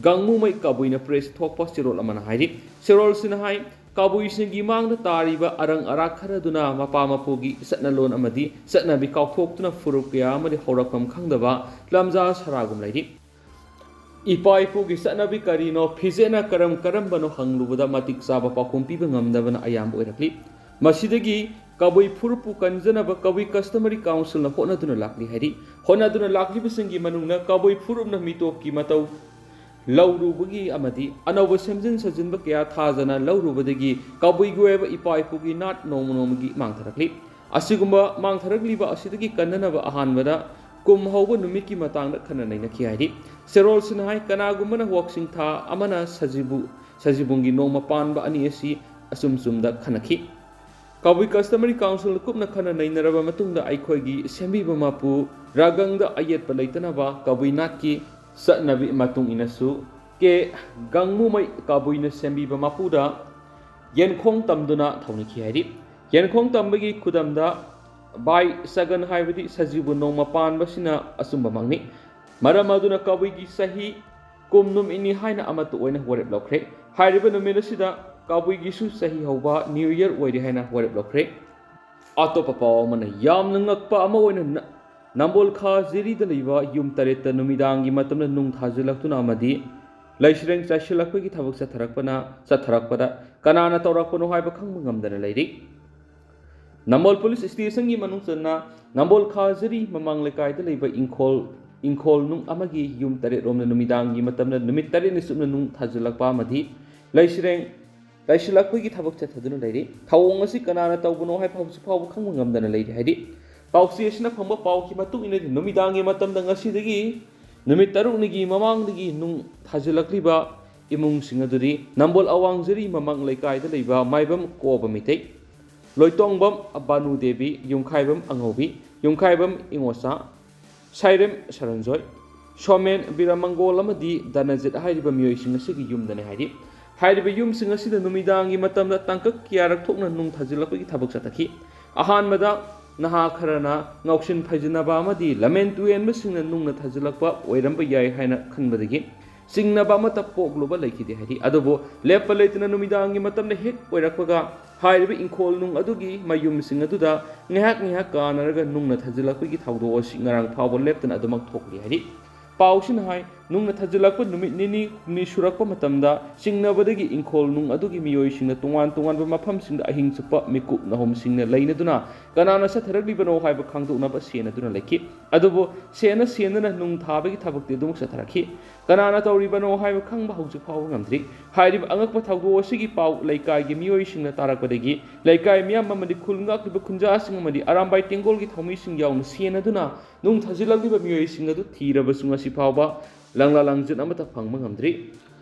ꯒꯥꯡꯃꯨꯃꯩ ꯀꯕꯨꯏꯅ ꯄ꯭ꯔꯦꯁ ꯊꯣꯛꯄ ꯆꯦꯔꯣꯜ ꯑꯃꯅ ꯍꯥꯏꯔꯤ꯫ ꯆꯦꯔꯣꯜꯁꯤꯅ ꯍꯥꯏ, ꯀꯕꯨꯏꯁꯤꯡꯒꯤ ꯃꯥꯡꯗ ꯇꯥꯔꯤꯕ ꯑꯔꯪ ꯑꯔꯥꯛ ꯈꯔꯗꯨꯅ ꯃꯄꯥ ꯃꯄꯨꯒꯤ ꯆꯠꯅꯂꯣꯟ ꯑꯃꯗꯤ ꯆꯠꯅꯕꯤ ꯀꯥꯎꯊꯣꯛꯇꯨꯅ ꯐꯨꯔꯨꯞ ꯀꯌꯥ ꯑꯃꯗꯤ ꯍꯧꯔꯛꯐꯝ ꯈꯪꯗꯕ ꯂꯝꯖꯥ ꯁꯔꯥꯒꯨꯝ ꯂꯩꯔꯤ꯫ ꯏꯄꯥ ꯏꯄꯨꯒꯤ ꯆꯠꯅꯕꯤ ꯀꯔꯤꯅꯣ, ꯐꯤꯖꯦꯠꯅ ꯀꯔꯝ ꯀꯔꯝꯕꯅꯣ ꯍꯪꯂꯨꯕꯗ ꯃꯇꯤꯛ ꯆꯥꯕ ꯄꯥꯎꯈꯨꯝ ꯄꯤꯕ ꯉꯝꯗꯕꯅ ꯑꯌꯥꯝꯕ ꯑꯣꯏꯔꯛꯂꯤ꯫ ꯃꯁꯤꯗꯒꯤ ꯀꯕꯨꯏ ꯐꯨꯔꯨꯞꯄꯨ ꯀꯟꯖꯅꯕ ꯀꯕꯨꯏ ꯀꯁꯇꯃꯔꯤ ꯀꯥꯎꯟꯁꯤꯜꯅ ꯍꯣꯠꯅꯗꯨꯅ ꯂꯥꯛꯂꯤ ꯍꯥꯏꯔꯤ꯫ ꯍꯣꯠꯅꯗꯨꯅ ꯂꯥꯛꯂꯤꯕꯁꯤꯡꯒꯤ ꯃꯅꯨꯡꯗ ꯀꯕꯨꯏ ꯐꯨꯔꯨꯞꯅ ꯃꯤꯇꯣꯞꯀꯤ ꯃꯇꯧ ꯂꯧꯔꯨꯕꯒꯤ ꯑꯃꯗꯤ ꯑꯅꯧꯕ ꯁꯦꯝꯖꯤꯟ ꯁꯥꯖꯤꯟꯕ ꯀꯌꯥ ꯊꯥꯖꯅ ꯂꯧꯔꯨꯕꯗꯒꯤ ꯀꯕꯨꯏꯒꯤ ꯑꯣꯏꯕ ꯏꯄꯥ ꯏꯄꯨꯒꯤ ꯅꯥꯠ ꯅꯣꯡꯃ ꯅꯣꯡꯃꯒꯤ ꯃꯥꯡꯊꯔꯛꯂꯤ꯫ ꯑꯁꯤꯒꯨꯝꯕ ꯃꯥꯡꯊꯔꯛꯂꯤꯕ ꯑꯁꯤꯗꯒꯤ ꯀꯟꯅꯅꯕ ꯑꯍꯥꯟꯕꯗ ꯀꯨꯝ ꯍꯧꯕ ꯅꯨꯃꯤꯠꯀꯤ ꯃꯇꯥꯡꯗ ꯈꯟꯅ ꯅꯩꯅꯈꯤ ꯍꯥꯏꯔꯤ꯫ ꯆꯦꯔꯣꯜꯁꯤꯅ ꯍꯥꯏ, ꯀꯅꯥꯒꯨꯝꯕꯅ ꯋꯥꯛꯆꯤꯡ ꯊꯥ ꯑꯃꯅ ꯁꯖꯤꯕꯨ, ꯁꯖꯤꯕꯨꯡꯒꯤ ꯅꯣꯡꯃ ꯄꯥꯟꯕ ꯑꯅꯤ ꯑꯁꯤ ꯑꯆꯨꯝ ꯆꯨꯝꯗ ꯈꯟꯅꯈꯤ꯫ ꯀꯕꯨꯏ ꯀꯁꯇꯃꯔꯤ ꯀꯥꯎꯟꯁꯤꯜ ꯀꯨꯞꯅ ꯈꯟꯅ ꯅꯩꯅꯔꯕ ꯃꯇꯨꯡꯗ ꯑꯩꯈꯣꯏꯒꯤ ꯁꯦꯝꯕꯤꯕ ꯃꯄꯨ ꯔꯥꯒꯪꯗ ꯑꯌꯦꯠꯄ ꯂꯩꯇꯅꯕ ꯀꯕꯨꯏ ꯅꯥꯠꯀꯤ ꯆꯠꯅꯕꯤ ꯃꯇꯨꯡ ꯏꯟꯅꯁꯨ ꯀꯦ ꯒꯥꯡꯃꯨꯃꯩ ꯀꯕꯨꯏꯅ ꯁꯦꯝꯕꯤꯕ ꯃꯄꯨꯗ ꯌꯦꯟꯈꯣꯡ ꯇꯝꯗꯨꯅ ꯊꯧꯅꯤꯈꯤ ꯍꯥꯏꯔꯤ꯫ ꯌꯦꯟꯈꯣꯡ ꯇꯝꯕꯒꯤ ꯈꯨꯗꯝꯗ ꯕꯥꯏ ꯁꯒꯟ ꯍꯥꯏꯕꯗꯤ ꯁꯖꯤꯕꯨ ꯅꯣꯡꯃ ꯄꯥꯟꯕꯁꯤꯅ ꯑꯆꯨꯝꯕꯃꯛꯅꯤ꯫ ꯃꯔꯝ ꯑꯗꯨꯅ ꯀꯕꯨꯏꯒꯤ ꯆꯍꯤ ꯀꯨꯝ ꯅꯨꯃꯤꯠꯅꯤ ꯍꯥꯏꯅ ꯑꯃꯠꯇ ꯑꯣꯏꯅ ꯋꯥꯔꯦꯞ ꯂꯧꯈ꯭ꯔꯦ꯫ ꯍꯥꯏꯔꯤꯕ ꯅꯨꯃꯤꯠ ꯑꯁꯤꯗ ꯀꯕꯨꯏꯒꯤꯁꯨ ꯆꯍꯤ ꯍꯧꯕ ꯅ꯭ꯌꯨ ꯏꯌꯔ ꯑꯣꯏꯔꯦ ꯍꯥꯏꯅ ꯋꯥꯔꯦꯞ ꯂꯧꯈ꯭ꯔꯦ꯫ ꯑꯇꯣꯞꯄ ꯄꯥꯎ ꯑꯃꯅ, ꯌꯥꯝꯅ ꯉꯛꯄ ꯑꯃ ꯑꯣꯏꯅ ꯅ-, ꯅꯝꯕꯣꯜ ꯈꯥ ꯖꯤꯔꯤꯗ ꯂꯩꯕ ꯌꯨꯝ ꯇꯔꯦꯠꯇ ꯅꯨꯃꯤꯗꯥꯡꯒꯤ ꯃꯇꯝꯗ ꯅꯨꯡ ꯊꯥꯖꯤꯜꯂꯛꯇꯨꯅ ꯑꯃꯗꯤ ꯂꯩꯁꯤꯔꯦꯡ ꯆꯥꯏꯁꯤꯜꯂꯛꯄꯒꯤ ꯊꯕꯛ ꯆꯠꯊꯔꯛꯄꯅ, ꯆꯠꯊꯔꯛꯄꯗ ꯀꯅꯥꯅ ꯇꯧꯔꯛꯄꯅꯣ ꯍꯥꯏꯕ ꯈꯪꯕ ꯉꯝꯗꯅ ꯂꯩꯔꯤ꯫ ꯅꯝꯕꯣꯜ ꯄꯨꯂꯤꯁ ꯁ꯭ꯇꯦꯁꯟꯒꯤ ꯃꯅꯨꯡ ꯆꯟꯅ ꯅꯝꯕꯣꯜ ꯈꯥꯖꯔꯤ ꯃꯃꯥꯡ ꯂꯩꯀꯥꯏꯗ ꯂꯩꯕ ꯏꯪꯈꯣꯜ, ꯏꯪꯈꯣꯜ ꯅꯨꯡ ꯑꯃꯒꯤ ꯌꯨꯝ ꯇꯔꯦꯠ ꯔꯣꯝꯗ ꯅꯨꯃꯤꯗꯥꯡꯒꯤ ꯃꯇꯝꯗ ꯅꯨꯃꯤꯠ ꯇꯔꯦꯠꯅꯤ ꯆꯨꯞꯅ ꯅꯨꯡ ꯊꯥꯖꯤꯜꯂꯛꯄ ꯑꯃꯗꯤ ꯂꯩꯁꯤꯔꯦꯡ ꯂꯩꯁꯤꯜꯂꯛꯄꯒꯤ ꯊꯕꯛ ꯆꯠꯊꯗꯨꯅ ꯂꯩꯔꯤ꯫ ꯊꯧꯑꯣꯡ ꯑꯁꯤ ꯀꯅꯥꯅ ꯇꯧꯕꯅꯣ ꯍꯥꯏꯕ ꯍꯧꯖꯤꯛ ꯐꯥꯎꯕ ꯈꯪꯕ ꯉꯝꯗꯅ ꯂꯩꯔꯤ꯫ ꯍꯥꯏꯗꯤ, ꯄꯥꯎꯆꯦ ꯑꯁꯤꯅ ꯐꯪꯕ ꯄꯥꯎꯒꯤ ꯃꯇꯨꯡ ꯏꯟꯅꯗꯤ ꯅꯨꯃꯤꯗꯥꯡꯒꯤ ꯃꯇꯝꯗ ꯉꯁꯤꯗꯒꯤ ꯅꯨꯃꯤꯠ ꯇꯔꯨꯛꯅꯤꯒꯤ ꯃꯃꯥꯡꯗꯒꯤ ꯅꯨꯡ ꯊꯥꯖꯤꯜꯂꯛꯂꯤꯕ ꯏꯃꯨꯡꯁꯤꯡ ꯑꯗꯨꯗꯤ ꯅꯝꯕꯣꯜ ꯑꯋꯥꯡꯖꯔꯤ ꯃꯃꯥꯡ ꯂꯩꯀꯥꯏꯗ ꯂꯩꯕ ꯃꯥꯏꯕꯝ ꯀꯣꯕ ꯃꯤꯇꯩ, ꯂꯣꯏꯇꯣꯡꯕꯝ ꯕꯥꯅꯨ ꯗꯦꯕꯤ, ꯌꯨꯝꯈꯥꯏꯕꯝ ꯑꯉꯧꯕꯤ, ꯌꯨꯝꯈꯥꯏꯕꯝ ꯏꯉꯣꯆꯥ, ꯁꯥꯏꯔꯦꯝ ꯁꯔꯟꯖꯣꯏ, ꯁꯣꯃꯦꯟ ꯕꯤꯔꯃꯪꯒꯣꯜ ꯑꯃꯗꯤ ꯗꯅꯖꯤꯠ ꯍꯥꯏꯔꯤꯕ ꯃꯤꯑꯣꯏꯁꯤꯡ ꯑꯁꯤꯒꯤ ꯌꯨꯝꯗꯅꯤ ꯍꯥꯏꯔꯤ꯫ ꯍꯥꯏꯔꯤꯕ ꯌꯨꯝꯁꯤꯡ ꯑꯁꯤꯗ ꯅꯨꯃꯤꯗꯥꯡꯒꯤ ꯃꯇꯝꯗ ꯇꯥꯡꯀꯛ ꯀꯌꯥꯔꯛ ꯊꯣꯛꯅ ꯅꯨꯡ ꯊꯥꯖꯤꯜꯂꯛꯄꯒꯤ ꯊꯕꯛ ꯆꯠꯊꯈꯤ꯫ ꯑꯍꯥꯟꯕꯗ ꯅꯍꯥ ꯈꯔꯅ ꯉꯥꯎꯁꯤꯟ ꯐꯩꯖꯤꯟꯅꯕ ꯑꯃꯗꯤ ꯂꯃꯦꯟ ꯇꯨꯌꯦꯟꯕꯁꯤꯡꯅ ꯅꯨꯡꯅ ꯊꯥꯖꯤꯜꯂꯛꯄ ꯑꯣꯏꯔꯝꯕ ꯌꯥꯏ ꯍꯥꯏꯅ ꯈꯟꯕꯗꯒꯤ ꯆꯤꯡꯅꯕ ꯑꯃꯠꯇ ꯄꯣꯛꯂꯨꯕ ꯂꯩꯈꯤꯗꯦ ꯍꯥꯏꯔꯤ꯫ ꯑꯗꯨꯕꯨ ꯂꯦꯞꯄ ꯂꯩꯇꯅ ꯅꯨꯃꯤꯗꯥꯡꯒꯤ ꯃꯇꯝꯗ ꯍꯦꯛ ꯑꯣꯏꯔꯛꯄꯒ ꯍꯥꯏꯔꯤꯕ ꯏꯪꯈꯣꯜ ꯅꯨꯡ ꯑꯗꯨꯒꯤ ꯃꯌꯨꯝꯁꯤꯡ ꯑꯗꯨꯗ ꯉꯥꯏꯍꯥꯛ ꯉꯥꯏꯍꯥꯛ ꯀꯥꯟꯅꯔꯒ ꯅꯨꯡꯅ ꯊꯥꯖꯤꯜꯂꯛꯄꯒꯤ ꯊꯧꯗꯣꯛ ꯑꯁꯤ ꯉꯔꯥꯡ ꯐꯥꯎꯕ ꯂꯦꯞꯇꯅ ꯑꯗꯨꯃꯛ ꯊꯣꯛꯂꯤ ꯍꯥꯏꯔꯤ꯫ ꯄꯥꯎꯁꯤꯅ ꯍꯥꯏ, ꯅꯨꯡꯅ ꯊꯥꯖꯤꯜꯂꯛꯄ ꯅꯨꯃꯤꯠ ꯅꯤꯅꯤ ꯍꯨꯝꯅꯤ ꯁꯨꯔꯛꯄ ꯃꯇꯝꯗ ꯆꯤꯡꯅꯕꯗꯒꯤ ꯏꯪꯈꯣꯜ ꯅꯨꯡ ꯑꯗꯨꯒꯤ ꯃꯤꯑꯣꯏꯁꯤꯡꯅ ꯇꯣꯉꯥꯟ ꯇꯣꯉꯥꯟꯕ ꯃꯐꯝꯁꯤꯡꯗ ꯑꯍꯤꯡ ꯆꯨꯞꯄ ꯃꯤꯀꯨꯞ ꯅꯍꯨꯝꯁꯤꯡꯅ ꯂꯩꯅꯗꯨꯅ ꯀꯅꯥꯅ ꯆꯠꯊꯔꯛꯂꯤꯕꯅꯣ ꯍꯥꯏꯕ ꯈꯪꯗꯣꯛꯅꯕ ꯁꯦꯟꯅꯗꯨꯅ ꯂꯩꯈꯤ꯫ ꯑꯗꯨꯕꯨ ꯁꯦꯟꯅ ꯁꯦꯟꯅꯅ ꯅꯨꯡ ꯊꯥꯕꯒꯤ ꯊꯕꯛꯇꯤ ꯑꯗꯨꯃꯛ ꯆꯠꯊꯔꯛꯈꯤ꯫ ꯀꯅꯥꯅ ꯇꯧꯔꯤꯕꯅꯣ ꯍꯥꯏꯕ ꯈꯪꯕ ꯍꯧꯖꯤꯛ ꯐꯥꯎꯕ ꯉꯝꯗ꯭ꯔꯤ꯫ ꯍꯥꯏꯔꯤꯕ ꯑꯉꯛꯄ ꯊꯧꯗꯣꯛ ꯑꯁꯤꯒꯤ ꯄꯥꯎ ꯂꯩꯀꯥꯏꯒꯤ ꯃꯤꯑꯣꯏꯁꯤꯡꯅ ꯇꯥꯔꯛꯄꯗꯒꯤ ꯂꯩꯀꯥꯏ ꯃꯤꯌꯥꯝ ꯑꯃꯗꯤ ꯈꯨꯜ ꯉꯥꯛꯂꯤꯕ ꯈꯨꯟꯖꯥꯁꯤꯡ ꯑꯃꯗꯤ ꯑꯔꯥꯝꯕꯥꯏ ꯇꯦꯡꯒꯣꯜꯒꯤ ꯊꯧꯃꯤꯁꯤꯡ ꯌꯥꯎꯅ ꯁꯦꯟꯅꯗꯨꯅ ꯅꯨꯡ ꯊꯥꯖꯤꯜꯂꯛꯂꯤꯕ ꯃꯤꯑꯣꯏꯁꯤꯡ ꯑꯗꯨ ꯊꯤꯔꯕꯁꯨ ꯉꯁꯤ ꯐꯥꯎꯕ ꯂꯪꯂꯥ ꯂꯪꯖꯤꯟ ꯑꯃꯠꯇ ꯐꯪꯕ ꯉꯝꯗ꯭ꯔꯤ꯫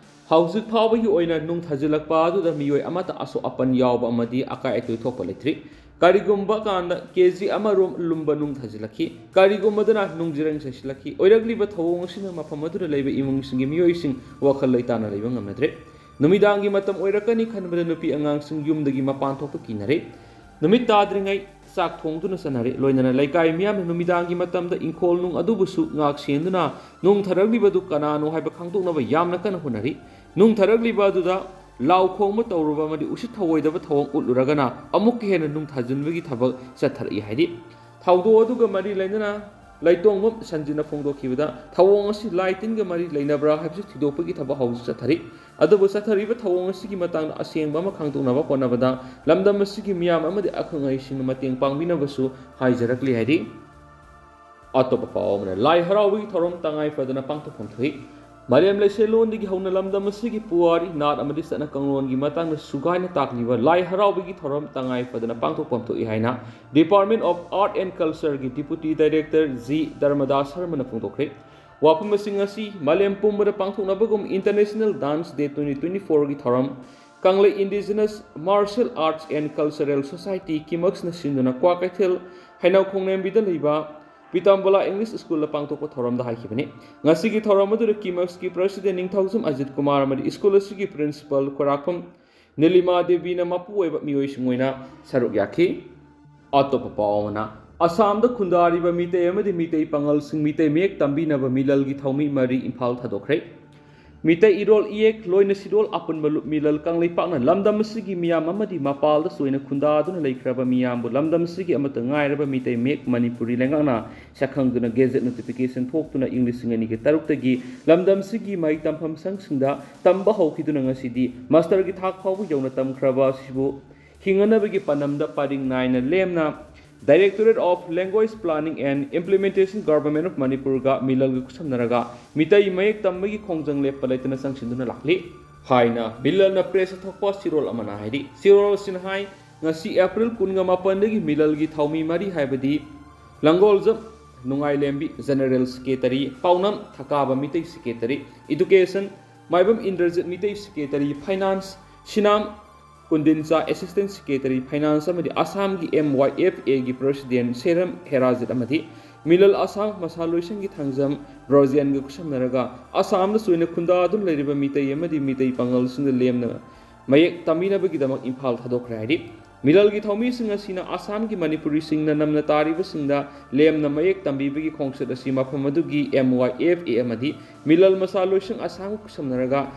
ꯍꯧꯖꯤꯛ ꯐꯥꯎꯕꯒꯤ ꯑꯣꯏꯅ ꯅꯨꯡ ꯊꯥꯖꯤꯜꯂꯛꯄ ꯑꯗꯨꯗ ꯃꯤꯑꯣꯏ ꯑꯃꯠꯇ ꯑꯁꯣꯛ ꯑꯄꯟ ꯌꯥꯎꯕ ꯑꯃꯗꯤ ꯑꯀꯥꯏ ꯑꯇꯣꯏ ꯊꯣꯛꯄ ꯂꯩꯇ꯭ꯔꯤ꯫ ꯀꯔꯤꯒꯨꯝꯕ ꯀꯥꯟꯗ ꯀꯦ ꯖꯤ ꯑꯃꯔꯣꯝ ꯂꯨꯝꯕ ꯅꯨꯡ ꯊꯥꯖꯤꯜꯂꯛꯈꯤ꯫ ꯀꯔꯤꯒꯨꯝꯕꯗꯅ ꯅꯨꯡꯖꯤꯔꯪ ꯆꯥꯏꯁꯤꯜꯂꯛꯈꯤ꯫ ꯑꯣꯏꯔꯛꯂꯤꯕ ꯊꯧꯑꯣꯡ ꯑꯁꯤꯅ ꯃꯐꯝ ꯑꯗꯨꯗ ꯂꯩꯕ ꯏꯃꯨꯡꯁꯤꯡꯒꯤ ꯃꯤꯑꯣꯏꯁꯤꯡ ꯋꯥꯈꯜ ꯂꯩꯇꯥꯅ ꯂꯩꯕ ꯉꯝꯅꯗ꯭ꯔꯦ꯫ ꯅꯨꯃꯤꯗꯥꯡꯒꯤ ꯃꯇꯝ ꯑꯣꯏꯔꯛꯀꯅꯤ ꯈꯟꯕꯗ ꯅꯨꯄꯤ ꯑꯉꯥꯡꯁꯤꯡ ꯌꯨꯝꯗꯒꯤ ꯃꯄꯥꯟ ꯊꯣꯛꯄ ꯀꯤꯅꯔꯦ꯫ ꯅꯨꯃꯤꯠ ꯇꯥꯗ꯭ꯔꯤꯉꯩ ꯆꯥꯛ ꯊꯣꯡꯗꯨꯅ ꯆꯠꯅꯔꯦ꯫ ꯂꯣꯏꯅꯅ ꯂꯩꯀꯥꯏ ꯃꯤꯌꯥꯝꯅ ꯅꯨꯃꯤꯗꯥꯡꯒꯤ ꯃꯇꯝꯗ ꯏꯪꯈꯣꯜ ꯅꯨꯡ ꯑꯗꯨꯕꯨꯁꯨ ꯉꯥꯛ ꯁꯦꯟꯗꯨꯅ ꯅꯨꯡ ꯊꯥꯔꯛꯂꯤꯕꯗꯨ ꯀꯅꯥꯅꯣ ꯍꯥꯏꯕ ꯈꯪꯗꯣꯛꯅꯕ ꯌꯥꯝꯅ ꯀꯟꯅ ꯍꯣꯠꯅꯔꯤ꯫ ꯅꯨꯡ ꯊꯥꯔꯛꯂꯤꯕ ꯑꯗꯨꯗ ꯂꯥꯎ ꯈꯣꯡꯕ ꯇꯧꯔꯨꯕ ꯑꯃꯗꯤ ꯎꯁꯤꯠ ꯊꯑꯣꯏꯗꯕ ꯊꯧꯑꯣꯡ ꯎꯠꯂꯨꯔꯒꯅ ꯑꯃꯨꯛꯀ ꯍꯦꯟꯅ ꯅꯨꯡ ꯊꯥꯖꯤꯟꯕꯒꯤ ꯊꯕꯛ ꯆꯠꯊꯔꯛꯏ ꯍꯥꯏꯔꯤ꯫ ꯊꯧꯗꯣꯛ ꯑꯗꯨꯒ ꯃꯔꯤ ꯂꯩꯅꯅ ꯂꯩꯇꯣꯡꯕꯝ ꯁꯟꯖꯤꯠꯅ ꯐꯣꯡꯗꯣꯛꯈꯤꯕꯗ, ꯊꯧꯑꯣꯡ ꯑꯁꯤ ꯂꯥꯏ ꯇꯤꯟꯒ ꯃꯔꯤ ꯂꯩꯅꯕ꯭ꯔꯥ ꯍꯥꯏꯕꯁꯤ ꯊꯤꯗꯣꯛꯄꯒꯤ ꯊꯕꯛ ꯍꯧꯖꯤꯛ ꯆꯠꯊꯔꯤ꯫ ꯑꯗꯨꯕꯨ ꯆꯠꯊꯔꯤꯕ ꯊꯧꯑꯣꯡ ꯑꯁꯤꯒꯤ ꯃꯇꯥꯡꯗ ꯑꯁꯦꯡꯕ ꯑꯃ ꯈꯪꯗꯣꯛꯅꯕ ꯍꯣꯠꯅꯕꯗ ꯂꯝꯗꯝ ꯑꯁꯤꯒꯤ ꯃꯤꯌꯥꯝ ꯑꯃꯗꯤ ꯑꯈꯪ ꯑꯍꯩꯁꯤꯡꯅ ꯃꯇꯦꯡ ꯄꯥꯡꯕꯤꯅꯕꯁꯨ ꯍꯥꯏꯖꯔꯛꯂꯤ ꯍꯥꯏꯔꯤ꯫ ꯑꯇꯣꯞꯄ ꯄꯥꯎ ꯑꯃꯅ, ꯂꯥꯏ ꯍꯔꯥꯎꯕꯒꯤ ꯊꯧꯔꯝ ꯇꯉꯥꯏ ꯐꯗꯅ ꯄꯥꯡꯊꯣꯛꯐꯝ ꯊꯣꯛꯏ꯫ ꯃꯥꯂꯦꯝ ꯂꯩꯁꯦꯜꯂꯣꯟꯗꯒꯤ ꯍꯧꯅ ꯂꯝꯗꯝ ꯑꯁꯤꯒꯤ ꯄꯨꯋꯥꯔꯤ, ꯅꯥꯠ ꯑꯃꯗꯤ ꯆꯠꯅ ꯀꯥꯡꯂꯣꯟꯒꯤ ꯃꯇꯥꯡꯗ ꯁꯨꯒꯥꯏꯅ ꯇꯥꯛꯂꯤꯕ ꯂꯥꯏ ꯍꯔꯥꯎꯕꯒꯤ ꯊꯧꯔꯝ ꯇꯉꯥꯏ ꯐꯗꯅ ꯄꯥꯡꯊꯣꯛꯐꯝ ꯊꯣꯛꯏ ꯍꯥꯏꯅ Department of Art and Cultureꯒꯤ Deputy Director ꯖꯤ ꯙꯔꯃꯗꯥꯁ ꯁꯔꯃꯅ ꯐꯣꯡꯗꯣꯛꯈ꯭ꯔꯦ꯫ ꯋꯥꯐꯝꯁꯤꯡ ꯑꯁꯤ ꯃꯥꯂꯦꯝ ꯄꯨꯝꯕꯗ ꯄꯥꯡꯊꯣꯛꯅꯕꯒꯨꯝ International Dance Day twenty twenty fourꯒꯤ ꯊꯧꯔꯝ, ꯀꯪꯂꯩ Indigenous Martial Arts and Cultural Society, ꯀꯤꯃꯛꯁꯅ ꯁꯤꯟꯗꯨꯅ ꯀ꯭ꯋꯥꯀꯩꯊꯦꯜ ꯍꯩꯅꯧ ꯈꯣꯡꯂꯦꯝꯕꯤꯗ ꯂꯩꯕ ꯄꯤꯇꯝꯕꯂꯥ English Schoolꯗ ꯄꯥꯡꯊꯣꯛꯄ ꯊꯧꯔꯝꯗ ꯍꯥꯏꯈꯤꯕꯅꯤ꯫ ꯉꯁꯤꯒꯤ ꯊꯧꯔꯝ ꯑꯗꯨꯗ ꯀꯤꯃꯛꯁꯀꯤ President ꯅꯤꯡꯊꯧꯖꯝ ꯑꯖꯤꯠ ꯀꯨꯃꯥꯔ ꯑꯃꯗꯤ school ꯑꯁꯤꯒꯤ Principal ꯈꯣꯏꯔꯥꯛꯐꯝ ꯅꯤꯂꯤꯃꯥ ꯗꯦꯕꯤꯅ ꯃꯄꯨ ꯑꯣꯏꯕ ꯃꯤꯑꯣꯏꯁꯤꯡ ꯑꯣꯏꯅ ꯁꯔꯨꯛ ꯌꯥꯈꯤ꯫ ꯑꯇꯣꯞꯄ ꯄꯥꯎ ꯑꯃꯅ, ꯑꯁꯥꯝꯗ ꯈꯨꯟꯗꯥꯔꯤꯕ ꯃꯤꯇꯩ ꯑꯃꯗꯤ ꯃꯤꯇꯩ ꯄꯥꯉꯜꯁꯤꯡ ꯃꯤꯇꯩ ꯃꯌꯦꯛ ꯇꯝꯕꯤꯅꯕ ꯃꯤꯂꯜꯒꯤ ꯊꯧꯃꯤ ꯃꯔꯤ ꯏꯝꯐꯥꯜ ꯊꯥꯗꯣꯛꯈ꯭ꯔꯦ꯫ ꯃꯤꯇꯩ ꯏꯔꯣꯜ ꯏꯌꯦꯛ ꯂꯣꯏꯅ ꯁꯤꯔꯣꯜ ꯑꯄꯨꯟꯕ ꯂꯨꯞ ꯃꯤꯂꯜ ꯀꯪꯂꯩꯄꯥꯛꯅ ꯂꯝꯗꯝ ꯑꯁꯤꯒꯤ ꯃꯤꯌꯥꯝ ꯑꯃꯗꯤ ꯃꯄꯥꯜꯗ ꯆꯣꯏꯅ ꯈꯨꯟꯗꯥꯗꯨꯅ ꯂꯩꯈ꯭ꯔꯕ ꯃꯤꯌꯥꯝꯕꯨ ꯂꯝꯗꯝ ꯑꯁꯤꯒꯤ ꯑꯃꯠꯇ ꯉꯥꯏꯔꯕ ꯃꯤꯇꯩ ꯃꯌꯦꯛ ꯃꯅꯤꯄꯨꯔꯤ ꯂꯩꯉꯥꯛꯅ ꯁꯛꯈꯪꯗꯨꯅ gazette notification ꯊꯣꯛꯇꯨꯅ ꯏꯪ ꯂꯤꯁꯤꯡ ꯑꯅꯤꯒ ꯇꯔꯨꯛꯇꯒꯤ ꯂꯝꯗꯝ ꯑꯁꯤꯒꯤ ꯃꯍꯩ ꯇꯝꯐꯝ ꯁꯪꯁꯤꯡꯗ ꯇꯝꯕ ꯍꯧꯈꯤꯗꯨꯅ ꯉꯁꯤꯗꯤ masterꯒꯤ ꯊꯥꯛ ꯐꯥꯎꯕ ꯌꯧꯅ ꯇꯝꯈ꯭ꯔꯕ ꯑꯁꯤꯕꯨ ꯍꯤꯡꯅꯅꯕꯒꯤ ꯄꯥꯟꯗꯝꯗ ꯄꯔꯤꯡ ꯅꯥꯏꯅ ꯂꯦꯝꯅ Directorate of Language Planning and Implementation, Government of Manipurꯒ ꯃꯤꯂꯜꯒ ꯈꯨꯠꯁꯝꯅꯔꯒ Meitei ꯃꯌꯦꯛ ꯇꯝꯕꯒꯤ ꯈꯣꯡꯖꯪ ꯂꯦꯞꯄ ꯂꯩꯇꯅ ꯆꯪꯁꯤꯟꯗꯨꯅ ꯂꯥꯛꯂꯤ ꯍꯥꯏꯅ ꯃꯤꯂꯜꯅ press ꯊꯣꯛꯄ ꯁꯤꯔꯣꯜ ꯑꯃꯅ ꯍꯥꯏꯔꯤ꯫ ꯁꯤꯔꯣꯜ ꯑꯁꯤꯅ ꯍꯥꯏ, ꯉꯁꯤ April ꯀꯨꯟꯒ ꯃꯥꯄꯟꯗꯒꯤ ꯃꯤꯂꯜꯒꯤ ꯊꯧꯃꯤ ꯃꯔꯤ ꯍꯥꯏꯕꯗꯤ ꯂꯪꯒꯣꯜꯖꯝ ꯅꯨꯡꯉꯥꯏꯂꯦꯝꯕꯤ General Secretary, ꯄꯥꯎꯅꯝ ꯊꯀꯥꯕ Meitei Secretary, Education ꯃꯥꯏꯕꯝ Indrajit Meitei Secretary, Finance ꯁꯤꯅꯥꯝ ꯀꯨꯟꯗꯤꯟꯆꯥ Assistant Secretary Finance ꯑꯃꯗꯤ ꯑꯁꯥꯝꯒꯤ M Y F Aꯒꯤ President ꯁꯦꯔꯝ ꯍꯦꯔꯥꯖꯤꯠ ꯑꯃꯗꯤ ꯃꯤꯂꯜ ꯑꯁꯥꯝ ꯃꯁꯥ ꯂꯣꯏꯁꯪꯒꯤ ꯊꯥꯡꯖꯝ ꯕ꯭ꯔꯣꯖꯤꯌꯥꯟꯒ ꯈꯨꯠꯁꯝꯅꯔꯒ ꯑꯁꯥꯝꯗ ꯆꯣꯏꯅ ꯈꯨꯟꯗꯥꯗꯨꯅ ꯂꯩꯔꯤꯕ ꯃꯤꯇꯩ ꯑꯃꯗꯤ ꯃꯤꯇꯩ ꯄꯥꯉꯜꯁꯤꯡꯗ ꯂꯦꯝꯅ ꯃꯌꯦꯛ ꯇꯝꯕꯤꯅꯕꯒꯤꯗꯃꯛ ꯏꯝꯐꯥꯜ ꯊꯥꯗꯣꯛꯈ꯭ꯔꯦ ꯍꯥꯏꯔꯤ꯫ ꯃꯤꯂꯜꯒꯤ ꯊꯧꯃꯤꯁꯤꯡ ꯑꯁꯤꯅ ꯑꯁꯥꯝꯒꯤ ꯃꯅꯤꯄꯨꯔꯤꯁꯤꯡꯅ ꯅꯝꯅ ꯇꯥꯔꯤꯕꯁꯤꯡꯗ ꯂꯦꯝꯅ ꯃꯌꯦꯛ ꯇꯝꯕꯤꯕꯒꯤ ꯈꯣꯡꯆꯠ ꯑꯁꯤ ꯃꯐꯝ ꯑꯗꯨꯒꯤ M Y F A ꯑꯃꯗꯤ ꯃꯤꯂꯜ ꯃꯁꯥ ꯂꯣꯏꯁꯪ ꯑꯁꯥꯝꯒ ꯈꯨꯠꯁꯝꯅꯔꯒ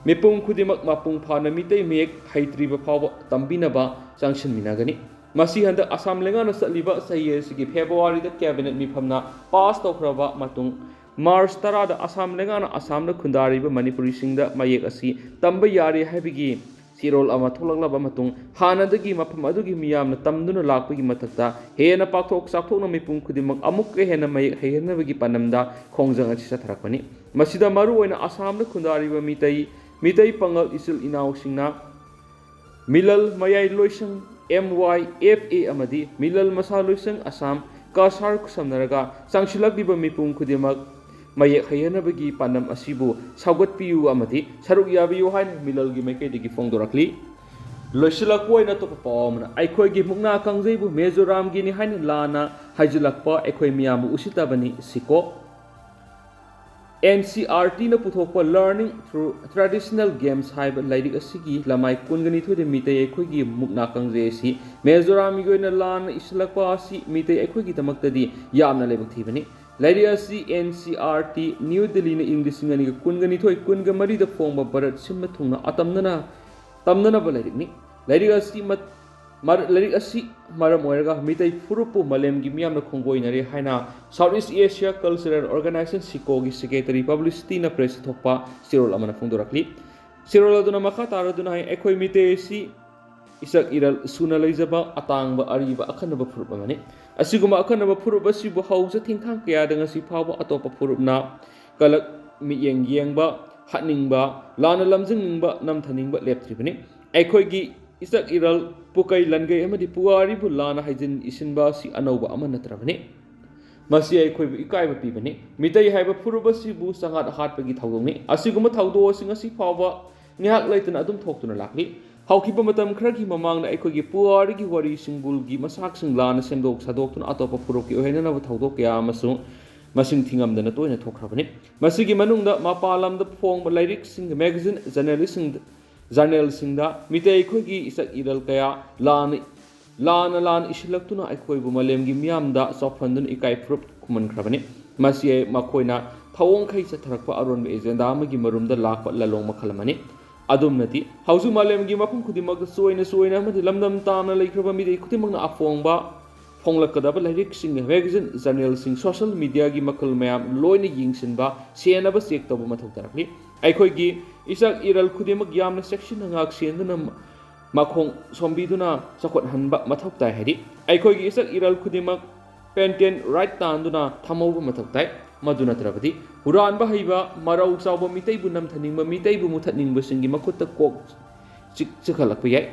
ꯃꯤꯄꯨꯝ ꯈꯨꯗꯤꯡꯃꯛ ꯃꯄꯨꯡ ꯐꯥꯅ ꯃꯤꯇꯩ ꯃꯌꯦꯛ ꯍꯩꯇ꯭ꯔꯤꯕ ꯐꯥꯎꯕ ꯇꯝꯕꯤꯅꯕ ꯆꯪꯁꯤꯟꯃꯤꯟꯅꯒꯅꯤ꯫ ꯃꯁꯤ ꯍꯟꯗꯛ ꯑꯁꯥꯝ ꯂꯩꯉꯥꯛꯅ ꯆꯠꯂꯤꯕ ꯆꯍꯤ ꯑꯁꯤꯒꯤ ꯐꯦꯕ꯭ꯔꯨꯋꯥꯔꯤꯗ ꯀꯦꯕꯤꯅꯦꯠ ꯃꯤꯐꯝꯅ ꯄꯥꯁ ꯇꯧꯈ꯭ꯔꯕ ꯃꯇꯨꯡ, ꯃꯥꯔꯆ ꯇꯔꯥꯗ ꯑꯁꯥꯝ ꯂꯩꯉꯥꯛꯅ ꯑꯁꯥꯝꯗ ꯈꯨꯟꯗꯥꯔꯤꯕ ꯃꯅꯤꯄꯨꯔꯤꯁꯤꯡꯗ ꯃꯌꯦꯛ ꯑꯁꯤ ꯇꯝꯕ ꯌꯥꯔꯦ ꯍꯥꯏꯕꯒꯤ ꯆꯦꯔꯣꯜ ꯑꯃ ꯊꯣꯛꯂꯛꯂꯕ ꯃꯇꯨꯡ, ꯍꯥꯟꯅꯗꯒꯤ ꯃꯐꯝ ꯑꯗꯨꯒꯤ ꯃꯤꯌꯥꯝꯅ ꯇꯝꯗꯨꯅ ꯂꯥꯛꯄꯒꯤ ꯃꯊꯛꯇ ꯍꯦꯟꯅ ꯄꯥꯛꯊꯣꯛ ꯆꯥꯎꯊꯣꯛꯅ ꯃꯤꯄꯨꯝ ꯈꯨꯗꯤꯡꯃꯛ ꯑꯃꯨꯛꯀ ꯍꯦꯟꯅ ꯃꯌꯦꯛ ꯍꯩꯍꯟꯅꯕꯒꯤ ꯄꯥꯟꯗꯝꯗ ꯈꯣꯡꯖꯪ ꯑꯁꯤ ꯆꯠꯊꯔꯛꯄꯅꯤ꯫ ꯃꯁꯤꯗ ꯃꯔꯨꯑꯣꯏꯅ ꯑꯁꯥꯝꯗ ꯈꯨꯟꯗꯥꯔꯤꯕ ꯃꯤꯇꯩ, ꯃꯤꯇꯩ ꯄꯥꯉꯜ ꯏꯆꯤꯜ ꯏꯅꯥꯎꯁꯤꯡꯅ ꯃꯤꯂꯜ ꯃꯌꯥꯏ ꯂꯣꯏꯁꯪ, M Y F A, ꯑꯃꯗꯤ ꯃꯤꯂꯜ ꯃꯁꯥ ꯂꯣꯏꯁꯪ ꯑꯁꯥꯝ, ꯀꯁꯥꯔ ꯈꯨꯠꯁꯝꯅꯔꯒ ꯆꯪꯁꯤꯜꯂꯛꯂꯤꯕ ꯃꯤꯄꯨꯝ ꯈꯨꯗꯤꯡꯃꯛ ꯃꯌꯦꯛ ꯍꯩꯍꯟꯅꯕꯒꯤ ꯄꯥꯟꯗꯝ ꯑꯁꯤꯕꯨ ꯁꯧꯒꯠꯄꯤꯌꯨ ꯑꯃꯗꯤ ꯁꯔꯨꯛ ꯌꯥꯕꯤꯌꯨ ꯍꯥꯏꯅ ꯃꯤꯂꯜꯒꯤ ꯃꯥꯏꯀꯩꯗꯒꯤ ꯐꯣꯡꯗꯣꯔꯛꯂꯤ꯫ ꯂꯣꯏꯁꯤꯜꯂꯛꯄ ꯑꯣꯏꯅ ꯑꯇꯣꯞꯄ ꯄꯥꯎ ꯑꯃꯅ, ꯑꯩꯈꯣꯏꯒꯤ ꯃꯨꯛꯅꯥ ꯀꯥꯡꯖꯩꯕꯨ ꯃꯤꯖꯣꯔꯥꯝꯒꯤꯅꯤ ꯍꯥꯏꯅ ꯂꯥꯟꯅ ꯍꯥꯏꯖꯤꯜꯂꯛꯄ ꯑꯩꯈꯣꯏ ꯃꯤꯌꯥꯝꯕꯨ ꯎꯁꯤꯠꯇꯕꯅꯤ, ꯁꯤꯀꯣ꯫ N C E R Tꯅ ꯄꯨꯊꯣꯛꯄ Learning Through Traditional Games ꯍꯥꯏꯕ ꯂꯥꯏꯔꯤꯛ ꯑꯁꯤꯒꯤ ꯂꯃꯥꯏ ꯀꯨꯟꯒ ꯅꯤꯊꯣꯏꯗ ꯃꯤꯇꯩ ꯑꯩꯈꯣꯏꯒꯤ ꯃꯨꯛꯅꯥ ꯀꯥꯡꯖꯩ ꯑꯁꯤ ꯃꯤꯖꯣꯔꯥꯝꯒꯤ ꯑꯣꯏꯅ ꯂꯥꯟꯅ ꯏꯁꯤꯜꯂꯛꯄ ꯑꯁꯤ ꯃꯤꯇꯩ ꯑꯩꯈꯣꯏꯒꯤꯗꯃꯛꯇꯗꯤ ꯌꯥꯝꯅ ꯂꯥꯏꯕꯛ ꯊꯤꯕꯅꯤ꯫ ꯂꯥꯏꯔꯤꯛ ꯑꯁꯤ N C E R T, new ꯗꯤꯜꯂꯤꯅ ꯏꯪ ꯂꯤꯁꯤꯡ ꯑꯅꯤꯒ ꯀꯨꯟꯒ ꯅꯤꯊꯣꯏ ꯀꯨꯟꯒ ꯃꯔꯤꯗ ꯐꯣꯡꯕ ꯚꯥꯔꯠ ꯁꯤꯟꯕ ꯊꯨꯡꯅ ꯑꯇꯝꯅꯅ ꯇꯝꯅꯅꯕ ꯂꯥꯏꯔꯤꯛꯅꯤ꯫ ꯂꯥꯏꯔꯤꯛ ꯑꯁꯤ ꯃꯠ-, ꯃꯔ-, ꯂꯥꯏꯔꯤꯛ ꯑꯁꯤ ꯃꯔꯝ ꯑꯣꯏꯔꯒ ꯃꯤꯇꯩ ꯐꯨꯔꯨꯞꯄꯨ ꯃꯥꯂꯦꯝꯒꯤ ꯃꯤꯌꯥꯝꯅ ꯈꯣꯡꯒꯣꯏꯅꯔꯦ ꯍꯥꯏꯅ South East Asia Cultural Organization, ꯁꯤꯀꯣꯒꯤ secretary publicityꯅ press ꯊꯣꯛꯄ ꯆꯦꯔꯣꯜ ꯑꯃꯅ ꯐꯣꯡꯗꯣꯔꯛꯂꯤ꯫ ꯆꯦꯔꯣꯜ ꯑꯗꯨꯅ ꯃꯈꯥ ꯇꯥꯔꯗꯨꯅ ꯍꯥꯏ, ꯑꯩꯈꯣꯏ ꯃꯤꯇꯩ ꯑꯁꯤ ꯏꯁꯛ ꯏꯔꯜ ꯁꯨꯅ ꯂꯩꯖꯕ ꯑꯇꯥꯡꯕ ꯑꯔꯤꯕ ꯑꯈꯟꯅꯕ ꯐꯨꯔꯨꯞ ꯑꯃꯅꯤ꯫ ꯑꯁꯤꯒꯨꯝꯕ ꯑꯈꯟꯅꯕ ꯐꯨꯔꯨꯞ ꯑꯁꯤꯕꯨ ꯍꯧꯖ ꯊꯦꯡꯊꯥꯡ ꯀꯌꯥꯗ ꯉꯁꯤ ꯐꯥꯎꯕ ꯑꯇꯣꯞꯄ ꯐꯨꯔꯨꯞꯅ ꯀꯂꯛ ꯃꯤꯠꯌꯦꯡ ꯌꯦꯡꯕ, ꯍꯥꯠꯅꯤꯡꯕ, ꯂꯥꯟꯅ ꯂꯝꯖꯤꯡꯅꯤꯡꯕ, ꯅꯝꯊꯅꯤꯡꯕ ꯂꯦꯞꯇ꯭ꯔꯤꯕꯅꯤ꯫ ꯑꯩꯈꯣꯏꯒꯤ ꯏꯁꯛ ꯏꯔꯜ, ꯄꯨꯀꯩ ꯂꯟꯒꯩ ꯑꯃꯗꯤ ꯄꯨꯋꯥꯔꯤꯕꯨ ꯂꯥꯟꯅ ꯍꯩꯖꯤꯟ ꯏꯁꯤꯟꯕ ꯑꯁꯤ ꯑꯅꯧꯕ ꯑꯃ ꯅꯠꯇ꯭ꯔꯕꯅꯤ꯫ ꯃꯁꯤ ꯑꯩꯈꯣꯏꯕꯨ ꯏꯀꯥꯏꯕ ꯄꯤꯕꯅꯤ꯫ ꯃꯤꯇꯩ ꯍꯥꯏꯕ ꯐꯨꯔꯨꯞ ꯑꯁꯤꯕꯨ ꯆꯉꯥꯛ ꯍꯥꯠꯄꯒꯤ ꯊꯧꯗꯣꯛꯅꯤ꯫ ꯑꯁꯤꯒꯨꯝꯕ ꯊꯧꯗꯣꯛ ꯑꯁꯤ ꯉꯁꯤ ꯐꯥꯎꯕ ꯉꯥꯏꯍꯥꯛ ꯂꯩꯇꯅ ꯑꯗꯨꯝ ꯊꯣꯛꯇꯨꯅ ꯂꯥꯛꯂꯤ꯫ ꯍꯧꯈꯤꯕ ꯃꯇꯝ ꯈꯔꯒꯤ ꯃꯃꯥꯡꯗ ꯑꯩꯈꯣꯏꯒꯤ ꯄꯨꯋꯥꯔꯤꯒꯤ ꯋꯥꯔꯤ ꯁꯤꯡꯕꯨꯜꯒꯤ ꯃꯁꯥꯛꯁꯤꯡ ꯂꯥꯟꯅ ꯁꯦꯝꯗꯣꯛ ꯁꯥꯗꯣꯛꯇꯨꯅ ꯑꯇꯣꯞꯄ ꯐꯨꯔꯨꯞꯀꯤ ꯑꯣꯏꯍꯟꯅꯅꯕ ꯊꯧꯗꯣꯛ ꯀꯌꯥ ꯑꯃꯁꯨ ꯃꯁꯤꯡ ꯊꯤꯉꯝꯗꯅ ꯇꯣꯏꯅ ꯊꯣꯛꯈ꯭ꯔꯕꯅꯤ꯫ ꯃꯁꯤꯒꯤ ꯃꯅꯨꯡꯗ ꯃꯄꯥꯟ ꯂꯝꯗ ꯐꯣꯡꯕ ꯂꯥꯏꯔꯤꯛꯁꯤꯡ, magazine, journalistꯁꯤꯡ, journalꯁꯤꯡꯗ ꯃꯤꯇꯩ ꯑꯩꯈꯣꯏꯒꯤ ꯏꯁꯛ ꯏꯔꯜ ꯀꯌꯥ ꯂꯥꯟꯅ, ꯂꯥꯟꯅ, ꯂꯥꯟꯅ ꯏꯁꯤꯜꯂꯛꯇꯨꯅ ꯑꯩꯈꯣꯏꯕꯨ ꯃꯥꯂꯦꯝꯒꯤ ꯃꯤꯌꯥꯝꯗ ꯆꯥꯎꯐꯟꯗꯨꯅ ꯏꯀꯥꯏ ꯐꯨꯔꯨꯞ ꯈꯨꯝꯍꯟꯈ꯭ꯔꯕꯅꯤ꯫ ꯃꯁꯤ ꯃꯈꯣꯏꯅ ꯊꯑꯣꯡꯈꯩ ꯆꯠꯊꯔꯛꯄ ꯑꯔꯣꯟꯕ agenda ꯑꯃꯒꯤ ꯃꯔꯨꯝꯗ ꯂꯥꯛꯄ ꯂꯥꯂꯣꯡ ꯃꯈꯜ ꯑꯃꯅꯤ꯫ ꯑꯗꯨꯝꯅꯗꯤ ꯍꯧꯖꯤꯛ ꯃꯥꯂꯦꯝꯒꯤ ꯃꯐꯝ ꯈꯨꯗꯤꯡꯃꯛꯇ ꯆꯣꯏꯅ ꯆꯣꯏꯅ ꯑꯃꯗꯤ ꯂꯝꯗꯝ ꯇꯥꯝꯅ ꯂꯩꯈ꯭ꯔꯕ ꯃꯤꯑꯣꯏ ꯈꯨꯗꯤꯡꯃꯛꯅ ꯑꯐꯣꯡꯕ ꯐꯣꯡꯂꯛꯀꯗꯕ ꯂꯥꯏꯔꯤꯛꯁꯤꯡ, ꯃꯦꯒꯥꯖꯤꯟ, ꯖꯔꯅꯦꯜꯁꯤꯡ, ꯁꯣꯁꯤꯌꯦꯜ ꯃꯤꯗꯤꯌꯥꯒꯤ ꯃꯈꯜ ꯃꯌꯥꯝ ꯂꯣꯏꯅ ꯌꯦꯡꯁꯤꯟꯕ, ꯁꯦꯟꯅꯕ, ꯆꯦꯛ ꯇꯧꯕ ꯃꯊꯧ ꯇꯥꯔꯛꯂꯤ꯫ ꯑꯩꯈꯣꯏꯒꯤ ꯏꯁꯛ ꯏꯔꯜ ꯈꯨꯗꯤꯡꯃꯛ ꯌꯥꯝꯅ ꯆꯦꯛꯁꯤꯟꯅ ꯉꯥꯛ ꯁꯦꯟꯗꯨꯅ ꯃꯈꯣꯡ ꯁꯣꯝꯕꯤꯗꯨꯅ ꯆꯥꯎꯈꯠꯍꯟꯕ ꯃꯊꯧ ꯇꯥꯏ꯫ ꯍꯥꯏꯗꯤ ꯑꯩꯈꯣꯏꯒꯤ ꯏꯁꯛ ꯏꯔꯜ ꯈꯨꯗꯤꯡꯃꯛ patent right ꯇꯥꯟꯗꯨꯅ ꯊꯝꯍꯧꯕ ꯃꯊꯧ ꯇꯥꯏ꯫ ꯃꯗꯨ ꯅꯠꯇ꯭ꯔꯕꯗꯤ ꯍꯨꯔꯥꯟꯕ ꯍꯩꯕ, ꯃꯔꯧ ꯆꯥꯎꯕ, ꯃꯤꯇꯩꯕꯨ ꯅꯝꯊꯅꯤꯡꯕ, ꯃꯤꯇꯩꯕꯨ ꯃꯨꯊꯠꯅꯤꯡꯕꯁꯤꯡꯒꯤ ꯃꯈꯨꯠꯇ ꯀꯣꯛ ꯆꯤꯛ-, ꯆꯤꯛꯍꯜꯂꯛꯄ ꯌꯥꯏ꯫